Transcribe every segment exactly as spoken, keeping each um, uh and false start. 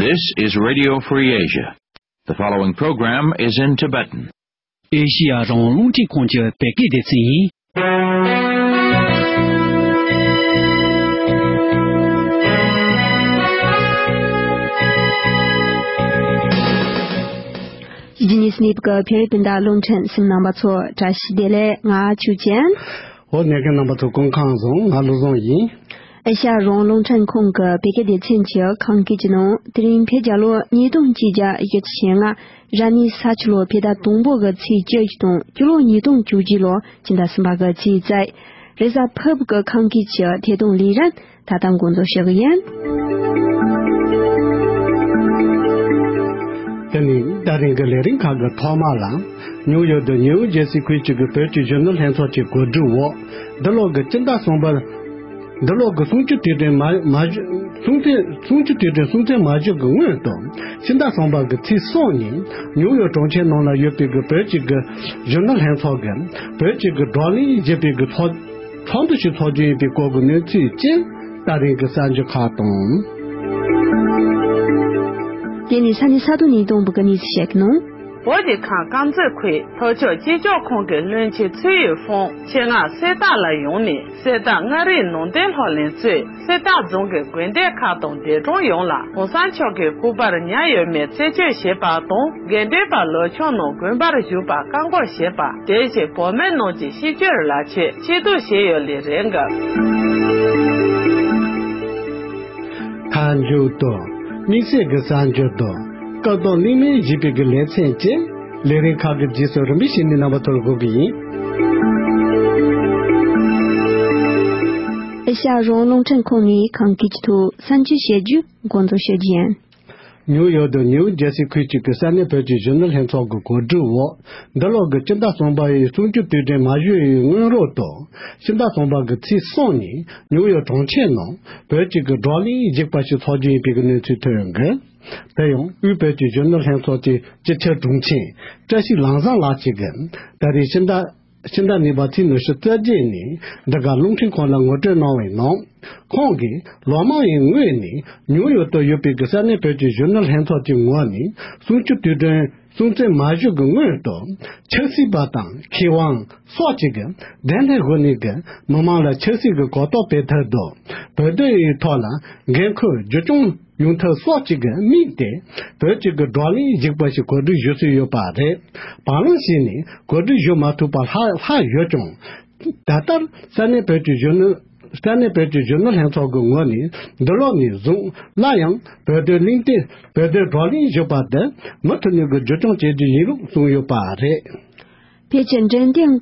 This is Radio Free Asia. The following program is in Tibetan. ཨེ་ཤི་ཡ་རང་དབང་རླུང་འཕྲིན་ཁང་གི་བོད་སྐད་སྡེ་ཚན་ཡིན། ཇི་ནི་སི་ནིབ་ཀྱི་བོད་རིགས་སྤུན་ཟླ་རླུང་འཕྲིན་གསན་མཁན་རྣམ་པ་ཚོ་བཀྲ་ཤིས་བདེ་ལེགས། ང་ཆོས་ཅན། འོ་གནས་མཁན་རྣམ་པ་ཚོ་སྐུ་ཁམས་བཟང་། ང་བློ་བཟང་ཡིན། ཨེ་ཤ་ཡ་རང་དབང་རླུང་འཕྲིན་ཁང་གི་བོད་སྐད་སྡེ་ཚན་གྱི་ཁམས་སྐད་ཀྱི་ནང་དེ་རིང་བོད་རྒྱལ་ལོ་ཉིས་སྟོང་གཅིག་བརྒྱ་བཞི་བཅུ་ཞེ་ལྔ། རབ་གནས་ས་བྱི་ལོ་བོད་ཟླ་དང་པོ་གི་ཚེས་བཅུ་བཞི་དང་སྤྱི་ལོ་ཉིས་སྟོང་བཅུ་གཅིག་ལོ་སྤྱི་ཟླ་གསུམ་པ་གི་ཚེས་རྩ། རེས་གཟའ་ཕུར་བུ་གི་ཁམས་སྐད་ཀྱི་ཐད་གཏོང་ལས་རིམ་ད་ལྟ་འགོ་འཛུགས་ཞུ་གི་ཡིན། དེ་ནི་ད་རིང་གི་ལས་རིམ་ཁག་གི་ཐོག་མ་ལ། ཉུའུ་ཡོག་ཏུ་ཉེ་བོ་ཇེར་སི་ཁུལ་གཅིག་གི་བོད་ཀྱི་གཞོན་ནུ་ལྷན་ཚོགས་ཀྱི་གོ་སྒྲིག་འོག་འདི་ལོ་གི་སྤྱི་ཟླ་གསུམ་པར། འདི་ལོ་གི་གསུམ་བཅུ་དུས་དྲན་མ་མ་གཞི་སྲུང་བརྩི་སྲུང་བརྩི་དུས་དྲན་སྲུང་བརྩི་མ་ཞུ་གི་སྔོན་དུ། སྤྱི་ཟླ་གསུམ་པ་གི་ཚེས་གསུམ་ཉིན་ཉུའུ་ཡོག་གྲོང་ཁྱེར་ནང་ལ་ཡོད་པའི་གི་བོད་ཀྱི་གི་གཞོན་ནུ་ལྷན་ཚོགས་ཀྱི་བོད་ཀྱི་གི་བགྲོ་གླེང་ཞེས་པའི་གི་ཚོགས་ཚོགས་འདུ་ཞིག་འཚོགས་རྒྱུ་ཡིན་པའི་སྐོར་གྱི་གནས་ཚུལ་བཅས་ད་རིང་གི་གསར་འགྱུར་ཁག་དང་། དེ་ནས་ས་གནས་ས་ཐོག་ནས་གཏོང་བུ་གི་གནས་ཚུལ་བཤད་ཀྱི་ནང་། བོད་ཀྱི་ཁམས་དཀར་མཛེས་ཁུལ་ལྷོ་ཕྱོགས་སྤྱི་ཁྱབ་ཁང་གི་བློན་ཆེན་ཚུའུ་ཡུས་ཧྥུང་ཆེད་མངགས་གསེར་རྟ་ལ་ཡོང་ནས། གསེར་རྟ་མངའ་རིས་ནང་བསྟན་སློབ་གླིང་གཙོས་གསེར་རྟ་རྫོང་གི་དགོན་སྡེ་ཁག་དང་སྡེ་གྲོང་ཡོངས་ལ་གོང་ས་མཆོག་གི་སྐུ་པར་ཉར་ཡོད་མེད་རྩད་གཅོད་བྱས་པ་དང་། དགེ་འདུན་པ་ལོ་ཆུང་རྣམས་དགོན་པར་བཞུགས་པར་བཀག་འགོག་བྱས་པ། དེ་བཞིན་བོད་མི་རྣམས་ཀྱི་སྤྱི་སྤྱོད་ལག་ཁྱེར་ཕྱིར་བསྡུ་བྱས་ཡོད་ལུགས་རེད་འདུག་མཐའ་མཇུག་ཏུ། དམིགས་བསལ་གྱི་གསར་འགྱུར་དང་། སྐུ་གདུང་གླེང་མོལ་ཞེས་པའི་གི་ལེ་ཚན་བཅས་ལས་རིམ་ཁག་གི་རྗེས་སུ་རིམ་པས་བྱས་ནས་རྣམ་པ་ཚོར་འགོད་ཀྱི་ཡིན། ཨེ་ཤ་ཡ་རང་དབང་རླུང་འཕྲིན་ཁང་ནས་ཁམས་སྐད་ཀྱི་ཐོག་གསར་འགྱུར་བཤད་རྒྱུ་འགོ་འཛུགས་ཞུ་རྒྱུ་ཡིན། ཉུའུ་ཡོག་ཏུ་ཉེ་བོ་ཇེར་སི་ཁུལ་གཅིག་གི་ས་གནས་བོད་ཀྱི་གཞོན་ནུ་ལྷན་ཚོགས་ཀྱི་གོ་སྒྲིག་འོག་འདི་ལོ་གི་སྤྱི་ཟླ་གསུམ་པ་ཡི་གསུམ་བཅུ་དུས་དྲན་མ་ཞུ་ཡི་སྔོན་རོལ་དུ། སྤྱི་ཟླ་གསུམ་པ་གི་ཚེས་གསུམ་ཉིན་ཉུའུ་ཡོག་གྲོང་ཁྱེར་ནང་བོད་ཀྱི་གི་བགྲོ་གླེང་ཞིག་པ་ཞིག་འཚོགས་རྒྱུ་ཡིན་པའི་གི་གནས་ཚུལ་ཐོན་ཡོད་འདུག་དེ་ཡང་དབུས་བོད་ཀྱི་གཞོན་ནུ་ལྷན་ཚོགས་ཀྱི་སྤྱི་ཁྱབ་དྲུང་ཆེ་བཀྲ་ཤིས་ལམ་བཟང་ལགས་ཀྱིས་གི་ད་རེས་སྤྱི་ཟླ་སྤྱི་ཟླ་གཉིས་པ་ཚེས་ཉི་ཤུ་རྩ་བརྒྱད་ཉིན་འདི་ག་རླུང་འཕྲིན་ཁང་ལ་ངོ་སྤྲོད་གནང་བའི་ནང་། ཁོང་གིས་ལོ་མང་བའི་སྔོན་ནས་ཉུའུ་ཡོག་ཏུ་ཡོད་པའི་གི་ས་གནས་བོད་ཀྱི་གཞོན་ནུ་ལྷན་ཚོགས་ཀྱི་ངོས་ནས་གསུང་ཆོས་དུས་དྲན་སྲུང་བརྩི་མ་ཞུ་གི་སྔོན་དུ། ཆབ་སྲིད་པ་དང་མཁས་དབང་སོགས་ཀྱི་གི་གདན་ལྷན་ངོས་ནས་གི་མི་མང་ལ་ཆབ་སྲིད་ཀྱི་གོ་རྟོགས་སྤེལ་ཐབས་དང་། བོད་དོན་ཡི་ཐོག་ལ་འགན་ཁུར་རྒྱུན་སྐྱོང་ཡོང་ཐབས་སོགས་ཀྱི་གི་དམིགས་ཏེ། བོད་ཀྱི་གི་བགྲོ་གླེང་ཞིག་པ་ཞིག་གོ་སྒྲིག་ཞུ་སྲོལ་ཡོད་པ་རེད། བར་ལམ་ཞིག་ནས་གོ་སྒྲིག་ཞུ་མ་ཐུབ་པ་ལྷག་ལྷག་ཡོད་ཀྱང་། ད་ལྟར་ས་གནས་བོད་ཀྱི་གཞོན་ནུ་ས་གནས་བོད་ཀྱི་གཞོན་ནུ་ལྷན་ཚོགས་ཀྱི་ངོས་ནས་འདི་ལོ་ནས་བཟུང་སླར་ཡང་བོད་དོན་གླེང་སྟེགས་བོད་དོན་བགྲོ་གླེང་ཞུ་བ་དེ་མུ་མཐུད་ནས་གི་རྒྱུན་སྐྱོང་བྱེད་རྒྱུ་ཡིན་ལུགས་གསུངས་ཡོད་པ་རེད། བོད་ཀྱི་འབྲེལ་ལྡན།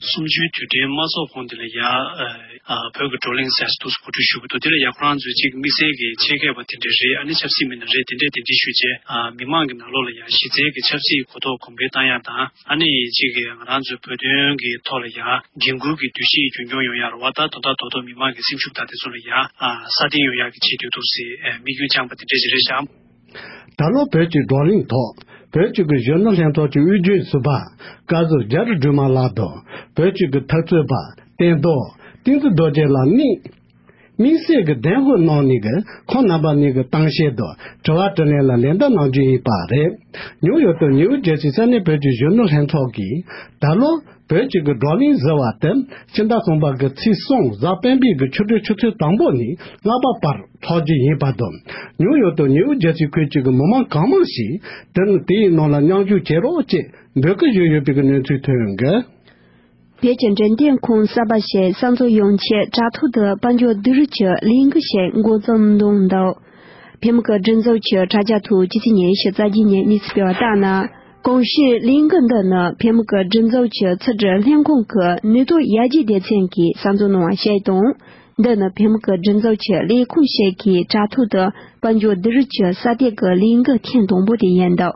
གསུམ་བཅུའི་དུས་དྲན་མ་ཚོགས་གོང་དེ་ལ་ཡ། ཨ། བོད་ཀྱི་བགྲོ་གླེང་ཟེར་ཏུ་གོ་སྒྲིག་ཞུ་གི་འདུག་དེ་ལ་ཡ་ཁོ་རང་ཚོའི་གཅིག་དམིགས་བསལ་གྱི་ཆེད་མཁས་པ་དེ་འདྲ་རེད། ཨ་ནི་ཆབ་སྲིད་མི་སྣ་རེད། དེ་འདྲས་དེ་འདྲས་ཞུ་རྗེས། ཨ། མི་མང་གི་ནང་ལོགས་ལ་ཡ་གཞི་རྩའི་གི་ཆབ་སྲིད་གོ་རྟོགས་གོང་འཕེལ་བཏང་ཡག་དང་། ཨ་ནི་གཅིག་གི་ང་རང་ཚོའི་བོད་དོན་གྱི་ཐོག་ལ་ཡ་འགན་འཁུར་གྱི་འདུ་ཤེས་རྒྱུན་འཁྱོངས་ཡོང་ཡག་རེད་བ། ད་དོན་དག་རྡོག་རྡོག་མི་མང་གི་སེམས་ཤུགས་དང་དེ་ཚོ་ལ་ཡ། ཨ། སྲ་བརྟན་ཡོང་ཡག་གི་ཆེད་དུ་འདུག་སེ་དམིགས་ཡུལ་བཅངས་པ་དེ་འདྲས་ཞིག་རེད་ཤག་ད་ལོ་བོད་ཀྱི་བགྲོ་གླེང་ཐོག་བོད་ཀྱི་གི་གཞོན་ནུ་ལྷན་ཚོགས་ཀྱི་དབུས་རྒྱུན་ཟུར་པ་བཀའ་ཟུར་རྒྱ་རི་སྒྲོལ་མ་ལགས་དང་། བོད་ཀྱི་གི་འཐབ་རྩོད་པ་བསྟན་རྡོར་བསྟན་འཛིན་རྡོ་རྗེ་ལགས་གཉིས་དམིགས་བསལ་གྱི་གདན་འཁོད་གནང་ནས་གི་ཁོང་རྣམ་པ་གཉིས་ཀྱི་གཏམ་བཤད་དང་དྲི་བ་དྲིས་ལན་ལ་ལན་བརྡ་གནང་རྒྱུ་ཡིན་པ་རེད། ཉུའུ་ཡོག་ཏུ་ཉེ་བོ་ཇེར་སི་ས་གནས་བོད་ཀྱི་གཞོན་ནུ་ལྷན་ཚོགས་ཀྱིས་ད་ལོ་བོད་ཀྱི་གི་བགྲོ་གླེང་ཟེར་བ་དེ་སྤྱི་ཟླ་གསུམ་པ་གི་ཚེས་གསུམ་གཟའ་སྤེན་པའི་གི་ཆུ་སྟོད་ཆུ་ཚོད་དང་པོ་ནས་ལྔ་པ་བར་འཚོགས་རྒྱུ་ཡིན་པ་དང་། ཉུའུ་ཡོག་ཏུ་ཉེ་བོ་ཇེར་སི་ཁུལ་གཅིག་གི་མི་མང་གང་མང་ཞིག་དེ་ནི་དེའི་ནང་ལ་མཉམ་ཞུགས་བྱེད་རོགས་ཅེས་འབོད་སྐུལ་ཞུས་ཡོད་པའི་གི་གནས་ཚུལ་ཐོན་ཡོད་འདུག་བོད་ཀྱི་འབྲེལ་ལྡན་ཁང་གསར་པ་ཞིག་གསར་འཛུགས་ཡོང་ཆེད་དྲ་ཐོག་ཏུ་དཔལ་འབྱོར་བསྡུ་རུབ་ཀྱི་ལས་འགུལ་ཞིག་འགོ་རྩོམ་གནང་འདུག་བོད་མི་གི་སྒྲིག་འཛུགས་ཀྱི་དྲ་རྒྱ་ཐོག་ཕྱི་ཚེས་ཉི་ཤུ་རྩ་བརྒྱད་ཉིན་གནས་ཚུལ་སྤེལ་བ་ལྟར་ན། གོང་ཞུས་ལས་འགུལ་འདི་ནི་བོད་མི་གི་སྒྲིག་འཛུགས་ཀྱི་ཕྱི་དྲིལ་ལྷན་ཁང་གི་ནུས་སྟོབས་ཡར་རྒྱས་སྡེ་ཚན་གྱིས་གསར་འཛུགས་གནང་བ་ཞིག་དང་། འདི་ནི་བོད་མི་གི་སྒྲིག་འཛུགས་ཀྱི་ལས་ཁུངས་ཤིག་གིས་དྲ་ཐོག་ཏུ་དཔལ་འབྱོར་བསྡུ་རུབ་ཀྱི་གསར་གཏོད་ཀྱི་ལས་འགུལ་ཐེངས་དང་པོ་དེ་ཡིན་འདུག་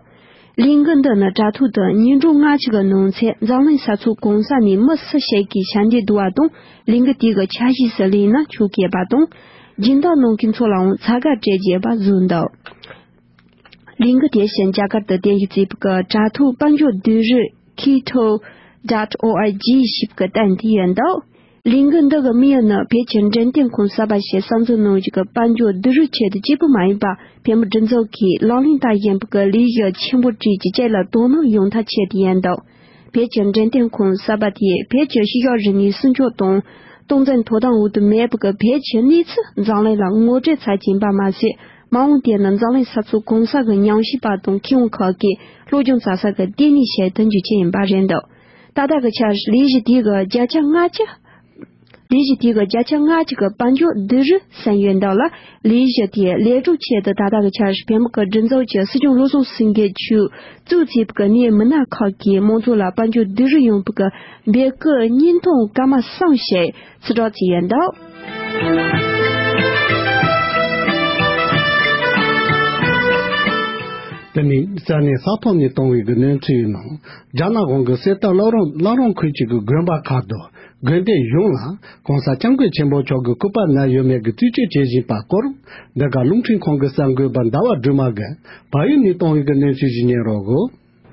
ལས་འགུལ་འདི་ནི་དྲ་ཐོག་ཏུ་ཉིན་གྲངས་ལྔ་གཅིག་གི་ནང་ཚུད་འཛམ་གླིང་ས་ཕྱོགས་གང་ས་ནས་མི་སུ་ཞིག་གིས་ཞལ་འདེབས་བསྡུ་བ་དང་། ལས་འགུལ་དེ་གི་འཆར་གཞི་སུ་ལེན་ན་ཆོག་གི་ཡོད་པ་དང་། སྦྱིན་བདག་གནང་མཁན་ཚོ་ལའང་ཚ་ག་སྤྲད་རྒྱུ་ཡོད་པ་བཟོས་འདུག་ལས་འགུལ་དེ་བཞིན་རྒྱ་གར་དུ་རྟེན་གཞི་བྱས་པའི་དྲ་ཐོག་དཔལ་འབྱོར་བསྡུ་རུབ་ཁི་ཐོ་dot org ཞེས་པའི་སྟེང་དུ་ཡོད་འདུག་ལས་འགུལ་འདི་གི་དམིགས་ཡུལ་ནི་བོད་ཀྱི་འཕྲོད་བསྟེན་ཁང་གསར་པ་ཞིག་གསར་འཛུགས་གནང་རྒྱུ་གི་དཔལ་འབྱོར་བསྡུ་རུབ་ཆེད་དུ་གཅིག་པུ་མ་ཡིན་པར། བོད་མི་སྒྲིག་འཛུགས་ཀྱིས་ལག་ལེན་བསྟར་བཞིན་པའི་ལས་གཞི་ཆེན་པོ་གཅིག་གི་ཆེད་ལ་དོ་སྣང་ཡོང་ཐབས་ཆེད་དུ་ཡིན་འདུག་བོད་ཀྱི་འཕྲོད་བསྟེན་ཁང་གསར་པ་དེས་བོད་ཀྱི་ཕྱི་ཕྱོགས་རིག་གནས་སྲུང་སྐྱོབ་དང་སྟངས་འཛིན་དོ་དམ་འོག་ཏུ་མེད་པའི་བོད་ཀྱི་གནས་ཚུལ་འཛམ་གླིང་ལ་ངོ་སྤྲོད་ཚར་གྱིན་པ་མ་ཟད། མ་འོངས་དེ་ནི་འཛམ་གླིང་ས་ཕྱོགས་གང་ས་གི་ཉམས་ཞིབ་པ་དང་མཁས་དབང་ཁག་གིས་སློབ་སྦྱོང་བྱ་ས་གི་ལྟེ་གནས་ཞིག་ཏུ་འགྱུར་རྒྱུ་ཡིན་པ་རེད་འདུག་ད་ལྟ་གི་ཆར་ལས་གཞི་དེ་གི་བརྒྱ་ཆ་ལྔ་བཅུ། ལས་གཞི་དེ་གི་བརྒྱ་ཆ་ལྔ་བཅུ་གི་དཔལ་འབྱོར་བསྡུ་རུབ་ཟིན་ཡོད་འདུག་ལ། ལས་གཞི་དེ་ལེགས་གྲུབ་ཆེད་དུ་ད་ལྟ་གི་ཆར་བོད་མི་གི་སྒྲིག་འཛུགས་ཀྱི་སྲིད་སྐྱོང་བློ་བཟང་སེང་གེ་མཆོག་གཙོས་བྱས་པའི་གནད་མི་སྣ་ཁག་གིས་མང་ཚོགས་ལ་དཔལ་འབྱོར་བསྡུ་རུབ་ཡོང་བའི་འབོད་སྐུལ་བརྙན་ཐུང་སྐར་མ་གསུམ་ཞིག་ཕྱིར་བསྒྲགས་བྱས་ཡོད་འདུག་དེ་ནས་ས་གནས་ས་ཐོག་ནས་བཏང་བའི་གི་གནས་ཚུལ་ཡིན་ནོ། རྒྱ་ནག་གཞུང་གིས་གསེར་རྟ་བླ་རུང་བླ་རུང་ཁུལ་གྱི་གི་དགོན་པ་ཁག་ཏུ་དགོན་སྡེ་གཞུང་ལ་༸གོང་ས་༸སྐྱབས་མགོན་ཆེན་པོ་མཆོག་གི་སྐུ་པར་མནན་ཡོད་མེད་ཀྱི་རྩད་གཅོད་བྱེད་བཞིན་པ་སྐོར། འདི་ག་རླུང་འཕྲིན་ཁང་གི་གསར་འགོད་པ་ཟླ་བ་སྒྲོལ་མ་གིས་བལ་ཡུལ་ནས་བཏང་བའི་གི་གནས་ཚུལ་ཞིག་ཉན་རོགས་གོ།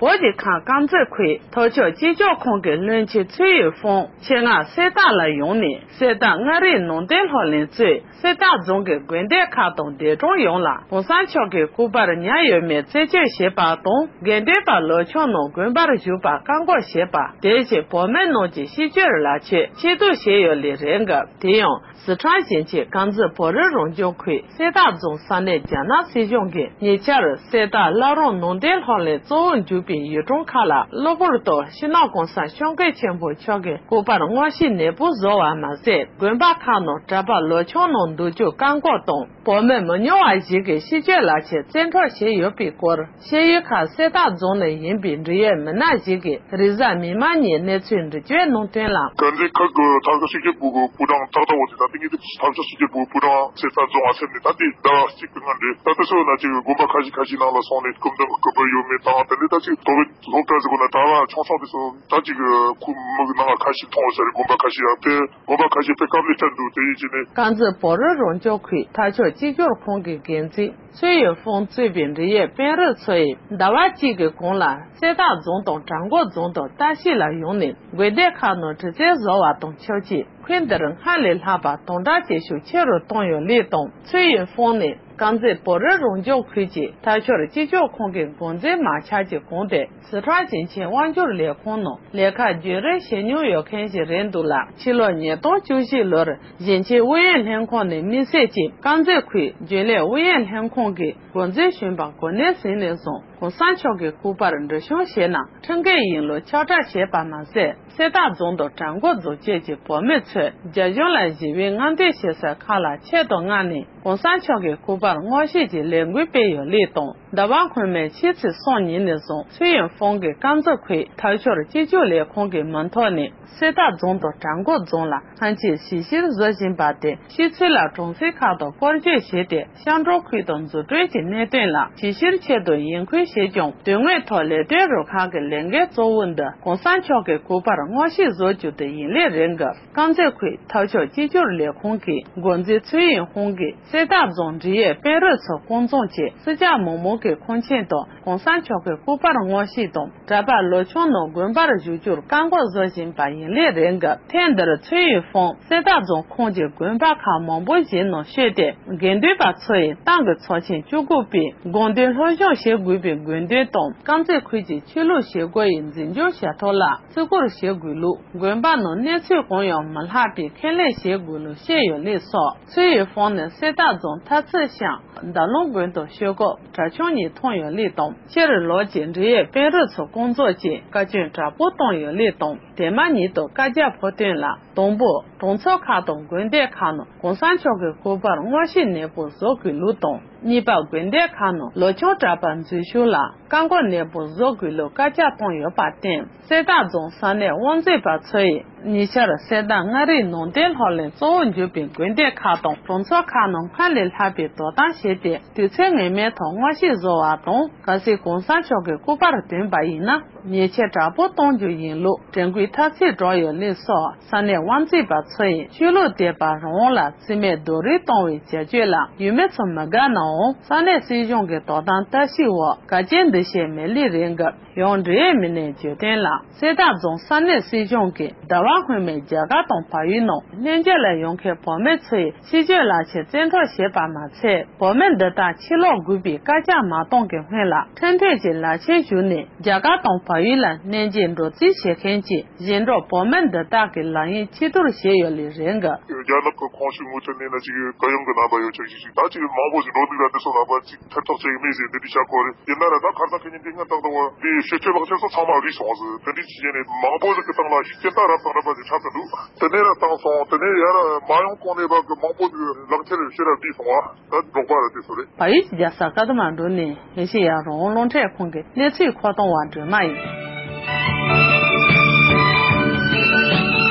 བོད་ཀྱི་ཁམས་དཀར་མཛེས་ཁུལ་མཐོ་ཕྱོགས་སྤྱི་ཁྱབ་ཁང་གི་བློན་ཆེན་ཚུལ་ཡུལ་ཧྥུང་ཆེད་མངགས་གསེར་རྟ་ལ་ཡོང་ནས་གསེར་རྟ་མངའ་རིས་ནང་བསྟན་སློབ་གླིང་གཙོས་གསེར་རྟ་རྫོང་གི་དགོན་སྡེ་ཁག་དང་སྡེ་གྲོང་ཡོངས་ལ་༸གོང་ས་མཆོག་གི་སྐུ་པར་ཉར་ཡོད་མེད་རྩད་གཅོད་བྱས་པ་དང་། དགེ་འདུན་པ་ལོ་ཆུང་རྣམས་དགོན་པར་བཞུགས་པར་བཀག་འགོག་བྱས་པ། དེ་བཞིན་བོད་མི་རྣམས་ཀྱིས་ཤིས་བརྗོད་ལག་མཆོད་ཆེད་དུ་བྱས་ཡོད་ལེ་རེད་འགབ། དེ་ཡང་། སི་ཁྲོན་ཞིང་ཆེན་དཀར་མཛེས་བོད་རིགས་རང་སྐྱོང་ཁུལ་གསེར་རྟ་རྫོང་ས་གནས་རྒྱ་ནག་སྲིད་གཞུང་གིས་ཉེ་ཆར་གསེར་རྟ་བླ་རུང་ནང་བསྟན་སློབ་གླིང་གཙོ་བོར་གྱུར་པའི་ཡུལ་གྲུ་ཁག་ལ་གློ་བུར་དུ་སྤྱི་ནོར་༸གོང་ས་༸སྐྱབས་མགོན་ཆེན་པོ་མཆོག་གི་སྐུ་པར་དངོས་གཞིའི་གནས་སྤོ་བཟོ་བ་མ་ཟད། དགོན་པ་ཁག་ནང་གྲྭ་པ་ལོ་ཆུང་རྣམས་འདུ་ཆོས་བཀག་འགོག་དང་། བོད་མི་མི་ཉུང་བ་ཞིག་གིས་ཤིས་བརྗོད་ལག་ཆས་བཙན་འཕྲོག་བྱས་ཡོད་པའི་སྐོར། ཤེས་ཡོན་ཁག་གསེར་རྟ་རྫོང་ནས་ཡིན་པའི་འབྲེལ་ཡོད་མི་སྣ་ཞིག་གིས་རེས་གཟའ་མིག་དམར་ཉིན་གནས་ཚུལ་འདྲི་གཅོད་གནང་དོན་ལ། དཀར་མཛེས་ཁུལ་གྱི་ཐབས་ཤེས་སྤྱི་ཁྱབ་པུའུ་གི་པུའུ་ཀྲང་ཏག་ཏག་འོག་དེ་ད་ལྟ་ངེད་ཀྱི་ཐབས་ཤེས་སྤྱི་ཁྱབ་པུའུ་གི་པུའུ་ཀྲང་གསེར་རྟ་རྫོང་ཨ་སེམས་ནས་ད་ལྟའི་ཟླ་བ་གཅིག་གི་སྔོན་རེད། ད་ལྟ་ཚོ་ན་ཅིག་དགོན་པ་ཁ་ཤས་ཁ་ཤས་ནང་ལ་སོང་ནས་སྐུ་མདུན་གྱི་སྐུ་པར་ཡོད་མེད་དང་། དེ་ནས་ད་ཅིག་དོ་བའི་སློབ་གྲྭ་ཟེར་དགོས་ན་གྲྭ་པ་ཆུང་ཚང་དེ་ཚོ་ད་ཅིག་ཁུལ་མི་གི་ནང་ལ་ཁ་ཤས་མཐོང་ཡོད་ས་རེད། དགོན་པ་ཁ་ཤས་ཡང་དེ། དགོན་པ་ཁ་ཤས་དཔེ་དཀའ་ལས་འཕྲད་འདུག་དེ་ཡིན་གྱི་ནི། དཀར་མཛེས་བོད་རིགས་རང་སྐྱོང་ཁུལ་ཐབས་ཤེས་གཅིག་གྱུར་ཁང་གི་འགན་འཛིན་ཚུལ་ཡུལ་ཧྥུང་གཙོས་པའི་འབྲེལ་ཡོད་དཔོན་རིགས་ཚོ་ཡིས་ཟླ་བ་གཅིག་གི་གོང་ལ་གསེར་རྟ་རྫོང་དང་བྲག་འགོ་རྫོང་དུ་བརྟག་ཞིབ་ལ་ཡོང་ནས། དགོན་སྡེ་ཁག་ནང་དྲི་རྩད་བཟོ་བ་དང་ཆབས་ཅིག་ཁུལ་འདིར་སྔར་ལས་ལྷག་པ་དམ་དྲག་བྱེད་ཤུགས་ཆེ་རུ་བཏང་ཡོད་ལུགས་དང་། ཚུལ་ཡུལ་ཧྥུང་ནི། དཀར་མཛེས་བོད་རིགས་རང་སྐྱོང་ཁུལ་གྱི་ཐབས་ཤེས་གཅིག་གྱུར་ཁང་གི་འགོ་འཛིན་མ་ཆགས་ཀྱི་གོང་དེ་སི་ཁྲོན་ཞིང་ཆེན་དབང་སྒྱུར་ལས་ཁུངས་ནང་ལས་ཀ་རྒྱུན་རིང་བྱེད་མྱོང་ཡོད་མཁན་ཞིག་རེད་འདུག་ལ། ཕྱི་ལོ་ཉིས་སྟོང་བཅུ་བཞི་ལོར་ཞིང་ཆེན་ཨུ་ཡོན་ལྷན་ཁང་ནས་དམིགས་བསལ་གྱིས་དཀར་མཛེས་ཁུལ་རྒྱུན་ལས་ཨུ་ཡོན་ལྷན་ཁང་གི་འགོ་འཛིན་གཞོན་པ་གོ་གནས་ཟིན་ནས་བཟུང་གོང་ས་མཆོག་གི་སྐུ་པར་འབྲི་བཤམས་བྱས་ན་ཁྲིམས་འགལ་ཡིན་ལུགས་ཁྱབ་བསྒྲགས་བྱས་པ་མ་ཟད། གསེར་རྟ་རྫོང་དང་བྲག་འགོ་རྫོང་བཅས་ཀྱི་བོད་མི་ཚོས་རྒྱ་གཞུང་ལ་ཞི་བའི་མངའ་སྡེ་བྱེད་ས་ཁག་ལ་ཆེད་དུ་མངགས་ནས་གོང་ས་མཆོག་གི་སྐུ་པར་དངོས་གཞི་གྱི་ལས་འགུལ་སྤེལ་ཡོད་ལུགས་དང་། ཟླ་བ་སྔོན་མའི་ཕྱི་ཚེས་གསུམ་ཉིན་ནས་བཟུང་ཚུལ་ཡུལ་ཧྥུང་གིས་དཀར་མཛེས་ཁུལ་ཐབས་ཤེས་གཅིག་གྱུར་ལས་ཁུངས་ཀྱི་མིང་ཐོག་ནས་གསེར་རྟ་རྫོང་དང་བྲག་འགོ་རྫོང་ལ་ཐེངས་གཅིག་ཞིབ་བཤེར་བཟོ་བཞིན་པ་དེ་ཕྱི་ཚུལ་ལ་གྲོང་གསེབ་ཁག་ཏུ་སྐོར་སྐྱོད་བྱས་ཏེ། ཤར་འབྲོག་ཁུལ་དུ་འཛུགས་སྐྲུན་གྱི་གནད་དོན་ལ་ཞིབ་བཤེར་ཆེད་དུ་ཡིན་ཁུལ་བྱས་ཀྱང་། དོན་དངོས་ཐོག་ལས་དོན་རུ་ཁག་གི་ལས་འགན་གཙོ་བོ་འདི་གོང་ས་མཆོག་གི་སྐུ་པར་དངོས་གཞི་བཟོ་རྒྱུ་དེ་ཡིན་ལུགས་རེད་འགབ། དཀར་མཛེས་ཁུལ་ཐབས་ཤེས་གཅིག་གྱུར་ལས་ཁུངས་ཀྱི་འགོ་འཛིན་ཚུལ་ཡུལ་ཧྥུང་གིས་གསེར་རྟ་རྫོང་འབྲེལ་ཡོད་དཔོན་རིགས་ཚོ་སྐུ་འཛོམས་ཀྱིས་སྲིད་ཇུས་མང་མང་གི་ཁུངས་ཆེན་དུ་གོང་ས་མཆོག་གི་སྐུ་པར་དངོས་གཞི་དང་གྲྭ་པ་ལོ་ཆུང་རྣམས་དགོན་པར་བཞུགས་རྒྱུར་བཀག་འགོག་བཟོ་བཞིན་པ་ཡིན་ལུགས་རེད་འགབ། ཐེངས་འདིར་ཚུལ་ཡུལ་ཧྥུང་གསེར་རྟ་རྫོང་ཁོངས་ཀྱི་དགོན་པ་ཁག་མང་པོ་ཞིག་ནང་བསྐྱོད་དེ། དགེ་འདུན་པ་ཚོ་ཡིས་ཏང་གི་ཚོགས་ཆེན་བཅུ་དགུ་པའི་དགོངས་དོན་སློབ་སྦྱོང་བྱེད་དགོས་པའི་དགོས་འདུན་དང་། དཀར་མཛེས་ཁུལ་གྱི་ཆོས་ལུགས་བྱེད་སྒོ་ཡི་འཛིན་སྐྱོང་བྱ་ཐབས་ལ་བརྩི་བཀུར་བྱེད་དགོས་ལུགས། དགོན་པ་ནང་གནས་ཚུལ་གང་ཡང་མི་ལྷག་པའི་ཁས་ལེན་བྱེད་དགོས་ལུགས་བཤད་ཡོད་ལུགས་སོགས། ཚུལ་ཡུལ་ཧྥུང་ནི་གསེར་རྟ་རྫོང་མཐར་ཚུལ་ཤང་ཟླ་ལུང་དགོན་དུ་ཆོས་སྐོར་གྲྭ་ཆུང་གཉིས་མཐོང་ཡོད་ལུགས་དང་། སྤྱིར་ལོགས་ཀྱི་འབྲེལ་ཡོད་དཔོན་རིགས་ཚོ་སྐུ་འཛོམས་ཀྱིས་བཀའ་བཀྱོན་དྲག་པོ་བཏང་ཡོད་ལུགས་དང་། དེ་མ་ཉིད་དུ་བཀའ་རྒྱ་ཕབ་དོན་ལ། དང་པོ། གྲོང་ཚོ་ཁག་དང་དགོན་སྡེ་ཁག་ནང་གོང་ས་མཆོག་གི་སྐུ་པར་དངོས་གཞི་གནས་སྤོ་བཟོ་དགོས་ལུགས་དང་། གཉིས་པ། དགོན་སྡེ་ཁག་ནང་ལོ་ཆུང་གྲྭ་པ་འཛུལ་ཞུགས་ལ་བཀག་འགོག་གནས་སྤོ་བཟོ་དགོས་ལུགས་བཀའ་རྒྱ་བཏང་ཡོད་པར་བརྟེན། གསེར་རྟ་རྫོང་ས་གནས་དབང་འཛིན་པ་ཚོ་ཡིས་ཉེ་ཆར་གསེར་རྟ་མངའ་རིས་ནང་བསྟན་སློབ་གླིང་གཙོ་བོར་གྱུར་པའི་དགོན་སྡེ་ཁག་དང་གྲོང་ཚོ་ཁག་ནང་སྔར་ལས་ལྷག་པའི་དོ་དམ་བྱས་ཏེ། དུས་ཚོད་ངེས་མེད་ཐོག་དངོས་གཞི་བཟོ་བ་དང་། གལ་སྲིད་གོང་ས་མཆོག་གི་སྐུ་པར་ཐོན་པ་ཡིན་ན། ཉེས་ཆད་དྲག་པོ་གཏོང་རྒྱུ་ཡིན་ལུགས་དྲན་སྐུལ་འཐབ་རྩོད་འགྲོ་ཡོད་ལུགས་སོགས་ས་གནས་དབང་འཛིན་པ་ཚོ་ཡིས་ཆོས་ལུགས་དད་པ་རང་དབང་ལ་རྩིས་མེད་རྡོག་རོལ་གཏོང་བའི་བྱ་སྤྱོད་ལ་ཡུལ་མི་ཚོ་མི་དགའ་ནའང་ས་གནས་སྲིད་གཞུང་གི་དོ་དམ་ལྟ་ཞིབ་འོག་གལ་ཆེན་འདུ་ཤེས་མི་ལུས་རེ་འགབ། ཡང་འབྲེལ་ཡོད་མི་སྣས་བརྗོད་དོན་ལ་གསེར་རྟ་རྫོང་ས་གནས་སྲིད་གཞུང་གིས་ཟླ་བ་སྔོན་མའི་རྒྱ་གར་དང་བལ་ཡུལ་ནང་གནས་མཇལ་ལ་ཡོང་མཁན་བོད་མི་ཚོས་ཕྱི་སྐྱོད་ལག་ཁྱེར་བཙན་འཕྲོག་བྱས་པ་མ་ཚད། བོད་མི་འདི་དག་ཕྱིར་ལོག་དགོས་པའི་བཀའ་རྒྱ་མ་གཏོང་གི་སྔོན་ལ་ཁྲིམས་མཐུན་གྱི་ལག་ཁྱེར་ཞུས་ནས་རྒྱ་གར་དང་བལ་ཡུལ་ལ་གནས་མཇལ་འགྲོ་རྩིས་བྱེད་མཁན་གྱི་གཞན་འབྲོག་བོད་མི་འདི་དག་གི་ལག་གཡེམ་ཕྱིར་བསྡུར་བྱས་ཡོད་ལུགས་རེ་འགའ། རྒྱ་ནག་གི་ཁོངས་ཞུགས་མུ་མཐུད་གནས་ན་ཅིག་གུ་ཡངས་ཀྱི་རྣམ་པ་ཡོད་ཆོག་ཞིག་ཞིག་ད་ཅིག་མང་པོ་ཞིག་འགྲོ་འདུག་ལ་འདི་ཚོ་ལ་བར་ཅིག་ཐེར་ཐོག་བྱེད་ཀྱི་མེད་ཟེར་འདི་འདྲ་བྱ་དགོས་རེད། ཡིན་ན་ར་ད་ཁ་སང་ཁེ་ཉིན་འདི་སྔ་ཏག་ཏག་བ་འདི་ཤེས་ཆོས་ལག་ཁྱེར་སོགས་ཚང་མ་རིག་སོང་བ་ཟེར་དེ་འདྲའི་ཕྱི་རྒྱལ་ནས་མང་པོ་ཞིག་གི་སྟེང་ལ་ཞིག་སྐྱེ་རྟགས་རབ་དང་རབ་པ་ཞིག་ཆགས་ཀྱི་འདུག་དེ་ནས་ར་བཏང་སོང་། དེ་ནས་ཡར་མ་ཡོང་གོང་ནས་བ་གི་མང་པོ་ཞིག་ལག་ཁྱེར་ཤེས་རབ་བྲིས་སོང་བ་ད་འབྲོག་པ་ར་དེ་ཚོ་རེད། བལ་ཡུལ་གྱི་རྒྱལ་ས་ཀ་ཐ་མན་གྲུ་ནས་ཨེ་ཤེ་ཡ་རང་དབང་རླུང་འཕྲིན་ཁང་གི་གནས་ཚུལ་མཁོ་གཏོང་བ་སྒྲོལ་མ་ཡིན།